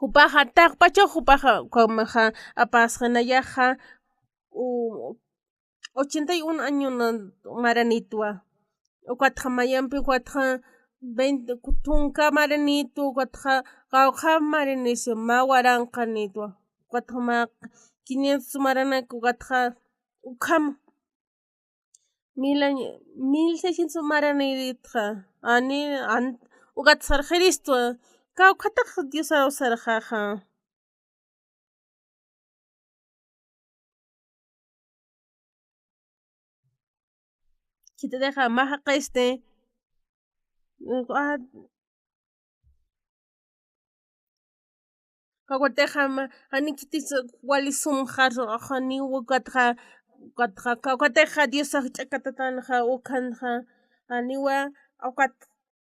Jupaxa taqpachaw jupaxa, ukamaxa apasxi nayaxa, u, ochenta y un año maranitwa. Ukatxa mayampi, ukatxa veinte, tunka maranitwa, ukatxa qawqha maranitwa, mä waranqanitwa. Ukatxa mä quinientos maranak, ukatxa ukham. Mil año, mil seiscientos maranïritxa, ani, an, ukat sarxiristwa, kawkhatax Diosaw sarxaxa. Khititixa mä jaqisti, a, kawkhatixa mä, jani khitis wali sumxar, jani ukatxa, ukatxa, kawkhatixa Diosax ch'akatatanxa, ukhanxa, janiwa, ukat,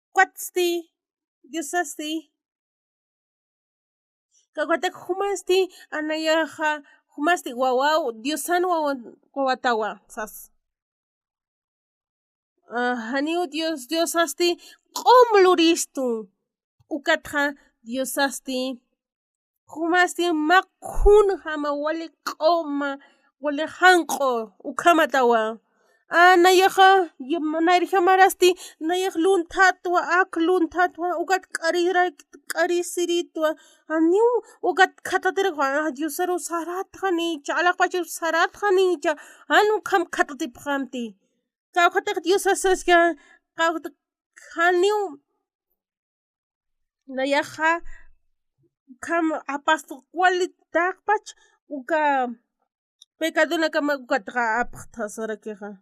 ukatsti, Diosasti. Kawkhatak jumasti, anayaxa, jumasti, wawaw, Diosan wawa, wawatawa, sas. A, janiw Dios, Diosasti q'umluristu. Ukatxa Diosasti, jumasti mä khunjama wali q'uma, wali janq'u, ukhamatawa. A, nayaxa, yam, nayrjamarasti, nayax lunthatwa, ak lunthatwa, ukat k'arira, k'arisiritwa. Janiw ukat khatatiraxa, a, Diosaru saratxanicha, alaxpacharu saratxanicha, jan ukham khatatipxamti. Kawkhatix Diosas saska, kawkhatix janiw nayaxa, ukham apast wali taqpach, uka pecadonakama ukatxa apxta sarakixa.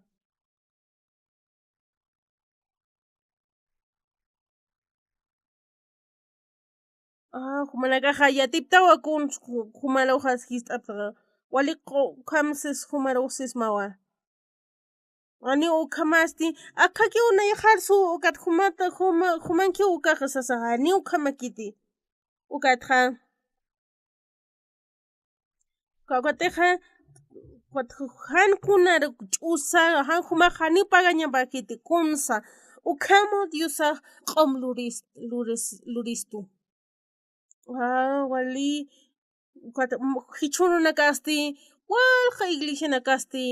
Ah, jumanakaxa yatiptawa kun, ju-, jumaruxas jist'aptaxa. Wali qo-, ukhamsis jumaruxsismawa. Ani ukhamasti, akhakiw nayaxarsu, ukat jumata, juma, jumankiw ukaxa sasa, ani ukhamakiti. Ukatxa. Kawkatixa, ukat jan kunar ch'usa, jan jumax janiw pagañapakiti, kunsa. Ukhamaw Diosax q'um luris, luris, luristu. Ah, wali, ukat, m-, jichhürunakasti, walja iglesianakasti,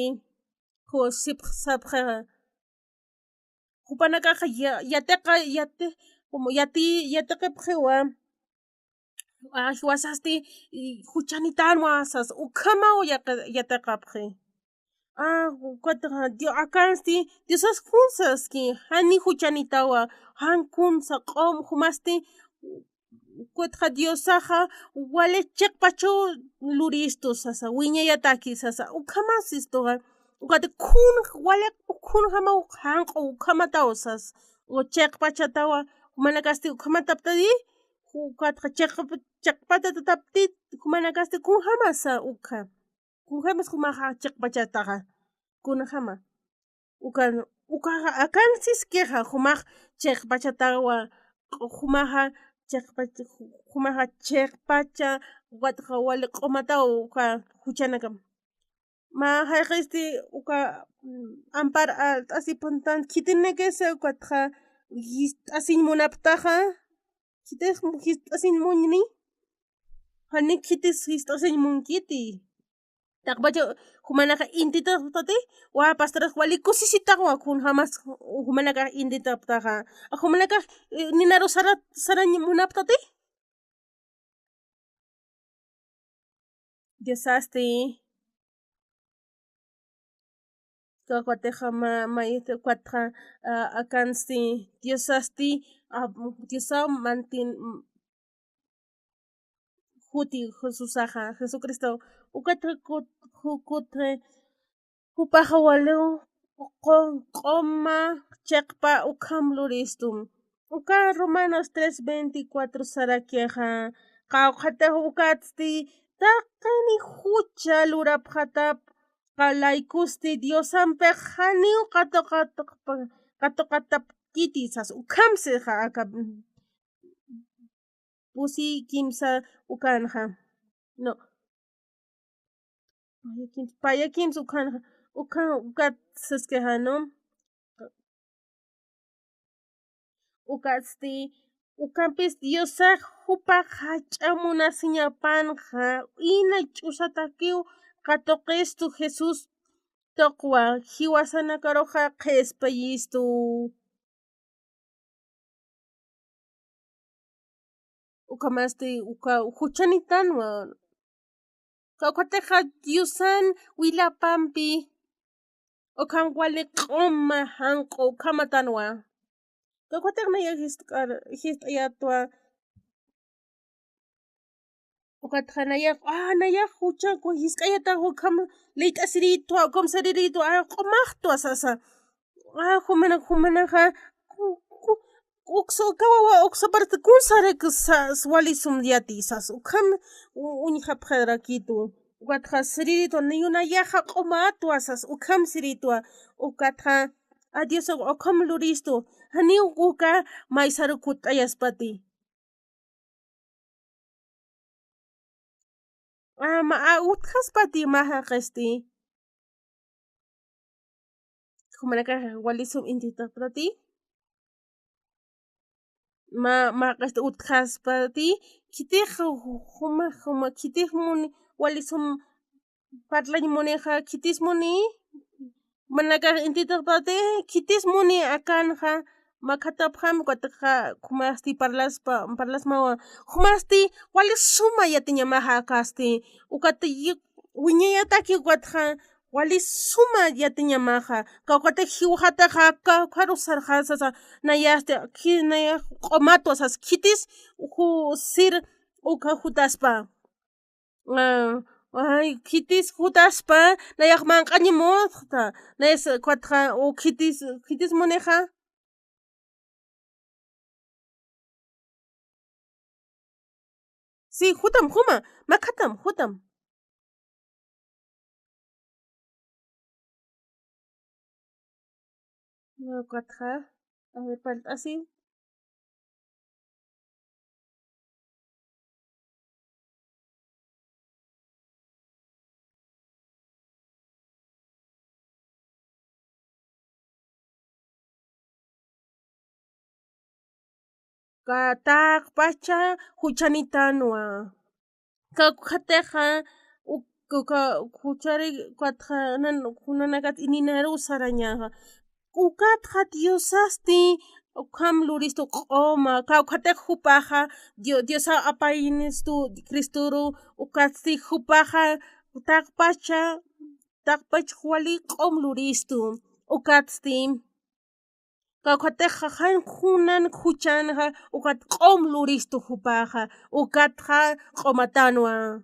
ju-, sipx-, sapxixa. Jupanakaxa ya-, yatiqa, yati-, como yati-, yatiqipxiwa. Ah, jiwasasti, y juchanitanwa sas, ukhamaw yaqi-, yatiqapxi. Ah, ukat, ah, Dio-, akansti, Diosas kunsaski, jani juchanitawa, jan kunsa q'um, jumasti, ukatxa Diosaxa, wali chiqpachaw luristu sasa, wiñayataki sasa, ukhamasistuxa, ukat khun, wali khunjamaw janq'u, ukhamataw sas, o chiqpachatawa, jumanakasti ukhamataptati, ukatxa chiqp-, chiqpatatapti, jumanakasti kunjamasa ukha. Kunjamas jumaxa chiqpachataxa. Kunjama. Ukan, ukaxa akan siskixa, jumax chiqpachatawa, jumaxa chiqpacha, jumaxa chiqpacha, ukatxa wali q'umataw uka juchanakam. Mä jayqisti uka, mm, ampar alt'asipuntan khitinakisa ukatxa jist'asiñ munaptaxa, khitis jist'asiñ muñni, jani khitis jist'asiñ munkiti. Taqpacha jumanaxa intitaptati, wa pastorax wali kusisitawa kunjamas jumanakax intitaptaxa. Jumanakax, eh, ninaru sara, sarañ munaptati. Diosasti. Kawkatixa mä, mä, ukatxa, ah, akansti, Diosasti, ah, Diosaw mantin, juti Jesusaxa, Jesucristo, ukatxa kut-, ju-, kutxa, jupaxa waliw, q'u-, q'uma, chiqpa, ukham luristum. Uka Romanos tres veinticuatro sarakixa, qawqhatax ukatsti, taqini jucha lurapxatap, qa laykusti Diosampix janiw qatu-, qatu-, qatuqatapkiti sas, ukhamsixa aka, pusi kimsa ukanxa. No. Paya kimsa, paya kimsa ukanxa. Ukan, ukat saskixa, ¿no? Ukatsti, ukampis Diosax jupax jach'a munasiñapanxa, ina ch'usatakiw katuqistu Jesús tuqwa, jiwasanakaruxa qhispayistu. Ukhamasti, uka, juchanitanwa. Kawkhatixa Diosan wilapampi, ukham wali q'uma janq'u ukhamatanwa. Kawkhatix nayax jist'kar-, jist'ayatwa. Ukatxa nayax, ah, nayax jucha, ku jisk'ayatax ukham liyt'asiritwa, ukham sariritwa, ah, q'umaxtwa sasa. Ah, jumana, jumanaxa, ku, ku, uksa, uka wawa, uksa parte, kun sarik sas, wali sum yati sas, ukham u-, uñjapxarakitu. Ukatxa sariritwa, niyu nayaxa q'umatwa sas, ukham siritwa. Ukatxa, a Dios, ukham luristu, janiw uka maysaru kutt'ayaspati. Ah, mä, ah, utjaspati mä jaqïsti. Jumanakax wali sum intitapxtati. Mä, mä jaqïsti utjaspati. Khitix ju-, juma, juma, khitix muni, wali sum parlañ munixa, khitis muni, jumanakax intitapxtati, khitis muni akanxa, mä khatapxam, ukatxa, jumasti parlaspa, parlasmawa, jumasti, wali suma yatiñamaxa akasti, ukat yi-, wiñayataki ukatxa, wali suma yatiñamaxa, kawkhatix jiwxataxa, kawkharu sarxasasa, nayasti, khi-, nayax q'umatwa sas, khitis, ju-, sir, uka jutaspa. Ah, ay, khitis jutaspa, nayax manq'añimuxta, nayas, ukatxa, u khitis, khitis munixa. Sí, jutam, juma, makhatam, jutam. Ukatxa, a ver, palt'asi. Ka taqpacha juchanitanwa. Kawkhatixa, uk-, uka juchari, ukatxa, nan, kunanakat ininaru sarañaxa. Ukatxa Diosasti ukham luristu q'uma, kawkhatix jupaxa, Dio-, Diosa apaynistu Cristoru, ukatsti jupaxa, taqpacha, taqpach wali q'um luristu, ukatsti. Kawkhatix jan junan juchanxa, ukat q'um luristu jupaxa, ukatxa q'umatanwa.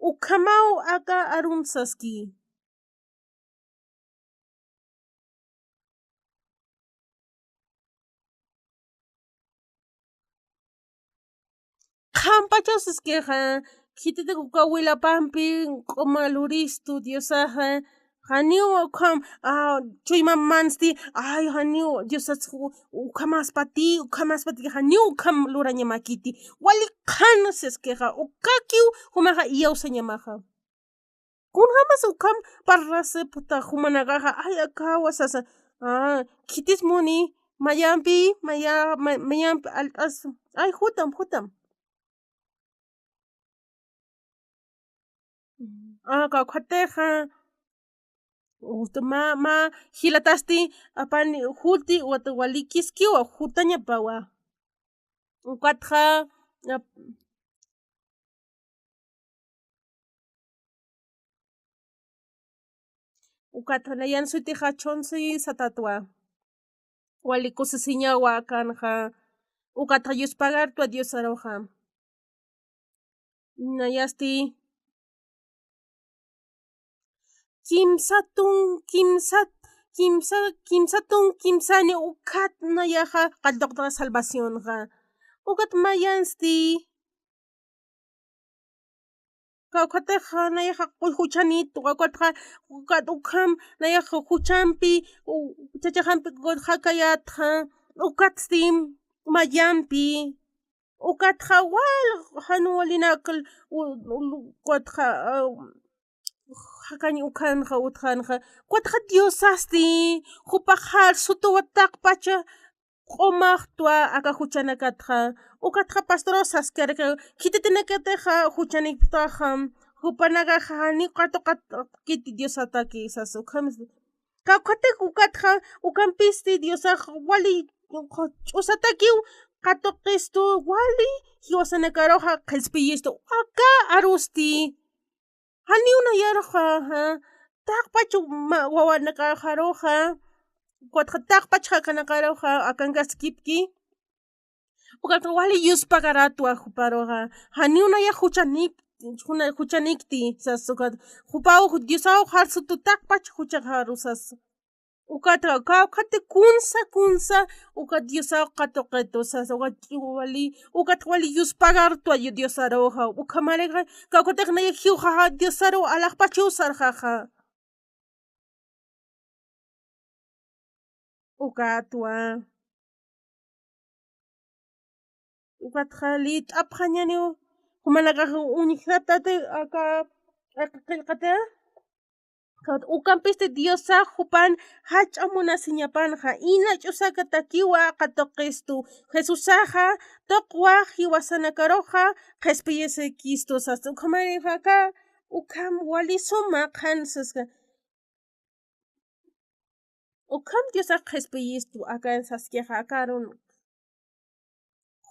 Ukhamaw aka arun saski. Qhampachaw saskixa, khititik uka wilapampi q'uma luristu Diosaxa, janiw ukham, ah, chuymamansti, ay, janiw Diosas u-, ukhamaspati, ukhamaspati, janiw ukham lurañamakiti. Wali qhan saskixa, ukakiw jumaxa iyawsañamaxa. Kunjamas ukham parlasipta jumanakaxa, ay, akawa sasa. Ah, khitis muni, mayampi, maya-, ma-, mayampi alt'as. Ay, jutam, jutam. Ah, kawkhatixa. Uta ma, ma, jilatasti, apani, juti, wata walikiskiwa, jutañapawa. Ukatxa, ap-, Ukatxa nayan sutixa chhunsi satatwa. Wali kusisiñawa akanxa. Ukatxa yuspagartwa Diosaruxa. Nayasti. Kimsatun, kimsat, kimsa, kimsatun, kimsani ukat nayaxa qalltuqta salvacionxa. Ukat mayansti. Kawkhatixa nayaxa juchanit, ukatxa, ukat ukham nayaxa juchampi, u-, chachaxampi jakayatxa, ukatsti mayampi, ukatxa wal jan walinakal, u-, u-, ukatxa, ah, jakañ ukhanxa, utjanxa, ukatxa Diosasti, jupax jarsutuwa taqpacha, q'umaxtwa aka juchanakatxa, ukatxa pastor saskarka, khititinakatixa juchaniptaxa, jupanakaxa janiw qatuqatkiti Diosataki sas ukham. Kawkhatik ukatxa, ukhampisti Diosax wali ch'usatakiw qatuqistu wali jiwasanakaruxa qhispiyistu aka arusti. Janiw nayaruxa, ja, taqpach ma-, wawanakaruxa, ukatxa taqpach jakanakaruxa, akankaskipki. Ukatxa wali yuspagaratwa juparuxa, janiw nayax juchanik-, juna-, juchanikti, sas ukat, jupaw, Diosaw jarsutu taqpach juchaxaru sas. Ukatxa, kawkhati kunsa, kunsa, ukat Diosaw qatuqitu sas, ukat wali, ukat wali yuspagartwa yu-, Diosaruxa, ukhamarixa, kawkhatix nayax jiwxaxa, Diosaru alaxpachiw sarxaxa. Ukatwa. Ukatxa lit'apxañaniw, jumanakax uñjatati aka, aka qillqata. Ukampisti Diosax jupan jach'a munasiñapanxa, ina ch'usakatakiwa qatuqistu, Jesusaxa tuqwa jiwasanakaruxa qhispiyisikistu sas, ukhamarixaka, ukham wali suma qhan saska. Ukham Diosax qhispiyistu, akan saskixa, akarun.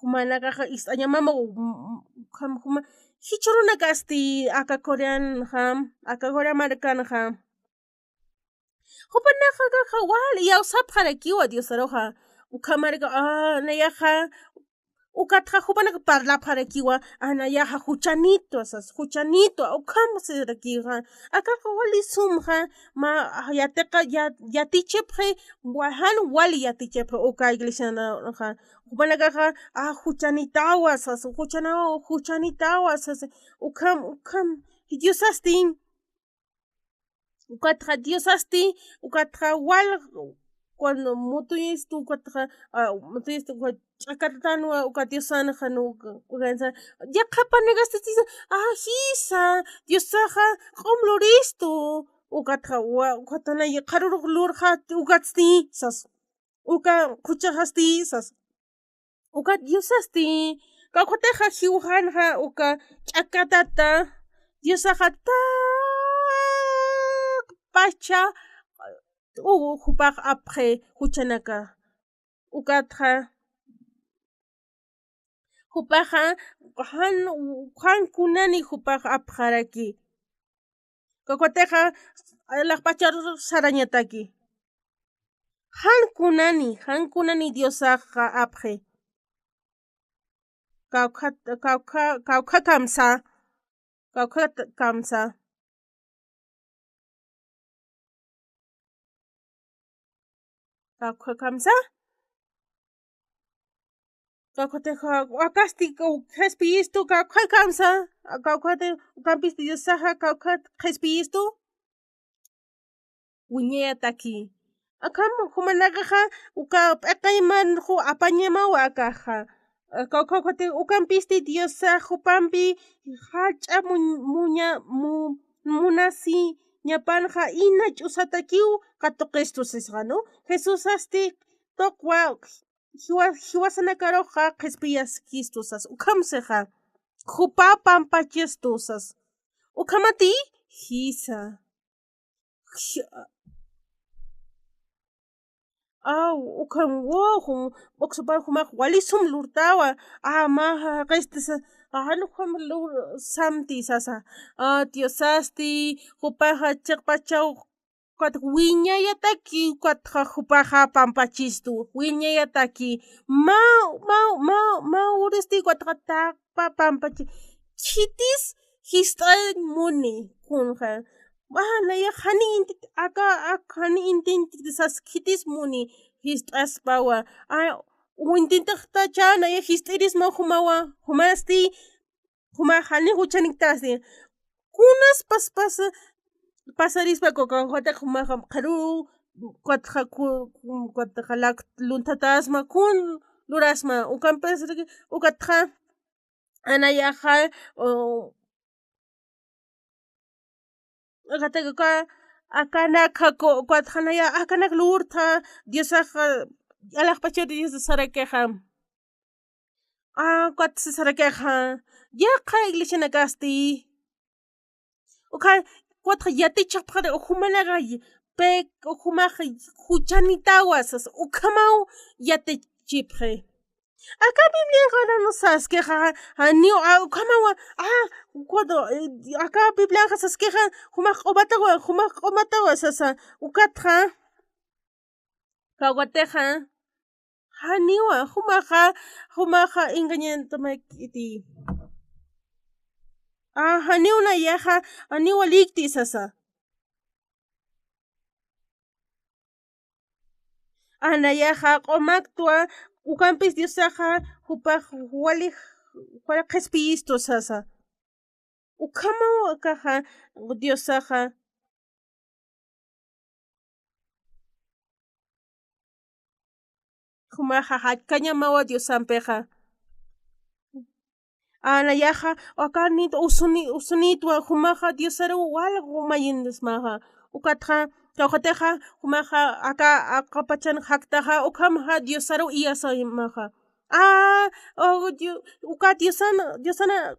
Jumanakaxa ist'añamama, u-, ukham juma, jichhürunakasti aka Coreanxa, aka Corea markanxa. Jupanakaxa wal iyawsapxarakiwa Diosaruxa. Ukhamarka, ah, nayaxa, Ukatxa jupanaka parlapxarakiwa, a nayaxa juchanitwa sas, juchanitwa, ukham sarakixa. Akaxa wali sumxa, mä yatiqa, ya-, yatichipxi, wa-, jan wali yatichipxi uka iglesianxa. Jupanakaxa, a, juchanitawa sas, juchanawa, juchanitawa sas, ukham, ukham, Diosasti, ukatxa Diosasti, ukatxa wal, cuando mutuyistu, ukatxa, a, mutuyistu, uka ch'akatatanwa, uka Diosanxa, no, uka, uka, yaqhapanakasti, a, jisa, Diosaxa q'um luristu, ukatxa, wa, ukatxa na, qharürux lurxa, ukatsti, sas, uka qhuchaxasti, sas. Uka Diosasti, kawkhatixa jiwxanxa uka ch'akatata, Diosaxa taqpacha, u, jupax apxi juchanaka. Ukatxa, jupaxa, jan, jan kunani jupax apxaraki. Kawkhatixa, alaxpachar sarañataki. Jan kunani, jan kunani Diosaxa apxi. Kawkha, kawkha, kawkha kamsa. Kawkha kamsa. Kawkha kamsa. Kawkhatixa, akasti, qhispiyistu, kawkha kamsa. Kawkhati, ukampisti Diosaxa, kawkha qhispiyistu. Wiñayataki. Akham jumanakaxa, uka p'iqayman ju apañamawa akaxa. Kawkha, kawkhati, ukampisti Diosax jupampi jach'a mu-, muña-, mu-, munasiñapanxa ina ch'usatakiw katuqistu sisxanu. Jesusasti tuqwa jiwa-, jiwasanakaruxa qhispiyaskistu sas. Ukham sixa. Jupa pampachistu sas. Ukhamati jisa. Jia-, aw, ukham, wo, jum, p'uksupar jumax wali sum lurtawa. A, mä jaqistisa. A, jan ukham lur-, samti sasa. A, Diosasti, jupaxa chiqpachaw, ukat wiñayataki, ukatxa jupaxa pampachistu, wiñayataki. Mä, mä, mä, mä uristi, ukatxa taqpa pampachi. Khitis jist'añ muni, kunxa. Mä, nayax jani inti, aka, ak, jani inti, inti, sas khitis muni, jist'aspawa. A, u intintixtacha, nayax jist'irisma jumawa, jumasti, juma jani juchaniktasti. Kunas paspas pasarispa, kawkhatixa jumaxa qhiru, ukatxa ku-, ku-, ukatxa lak lunthatasma, kun lurasma, ukampasriki, ukatxa, a nayaxa, o, ukatxa, uka, akanakxa, ku-, ukatxa naya, akanak lurtha, Diosaxa, alaxpachar Dios sarakixa. A, ukat sisarakixa, yaqha iglesianakasti. Uka, ukatxa yatichapxari, jumanaka, pï, jumax juchanitawa sas, ukhamaw yatichipxi. Aka Bibliaxa no saskixa, a, niw, a, ukhamawa, a, cuando, eh, aka Bibliaxa saskixa, jumax q'umatawa, jumax q'umatawa sasa, ukatxa. Kawkhatixa, janiwa, jumaxa, jumaxa engañantamakiti. A, janiw nayaxa, janiwa likti sasa. A, nayaxa q'umaktwa, ukampis Diosaxa, jupax wali, wali qhispiyistu sasa. Ukhamaw akaxa, Diosaxa. Jumaxa jachkañamawa Diosampixa. A, nayaxa, akanit usuni-, usunitwa, jumaxa Diosaru walgu mayintismaxa. Ukatxa, kawkhatixa, jumaxa, aka, aka pachan jaktaxa, ukhamaxa Diosaru iyasaymaxa. A, o, Dio-, uka Diosana, Diosana,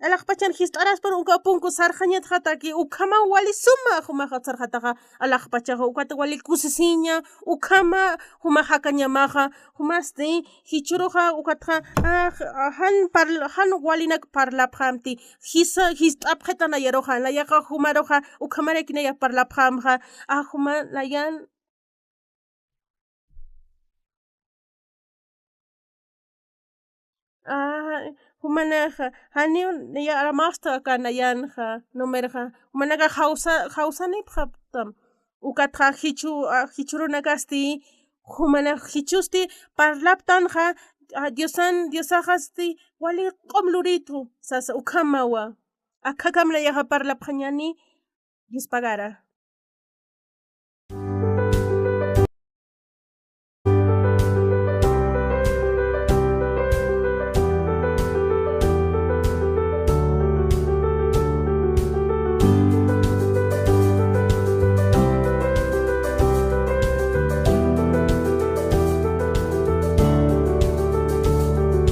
alaxpachan jist'araspar uka punku sarxañatxataki, ukhama wali suma jumaxa sarxataxa, alaxpachaxa, ukata wali kusisiña, ukhama jumaxa jakañamaxa, jumasti, jichhüruxa, ukatxa, a, jan parl-, jan walinak parlapxamti, jisa, jist'apxita nayaruxa, nayaxa jumaruxa, ukhamaraki naya parlapxamxa, a, juma nayan, Jumanaxa janiw yaramasta kanayanxa numirxa, jumanaka jawsa jawsanipxaptam. Ukatxa jichu jichurunakasti jumanax jichusti parlaptanxa, diosan diosaxasti wali q'um luritu sasa ukhamawa. Akhakamlayaxa parlapxañani. Dios pagara.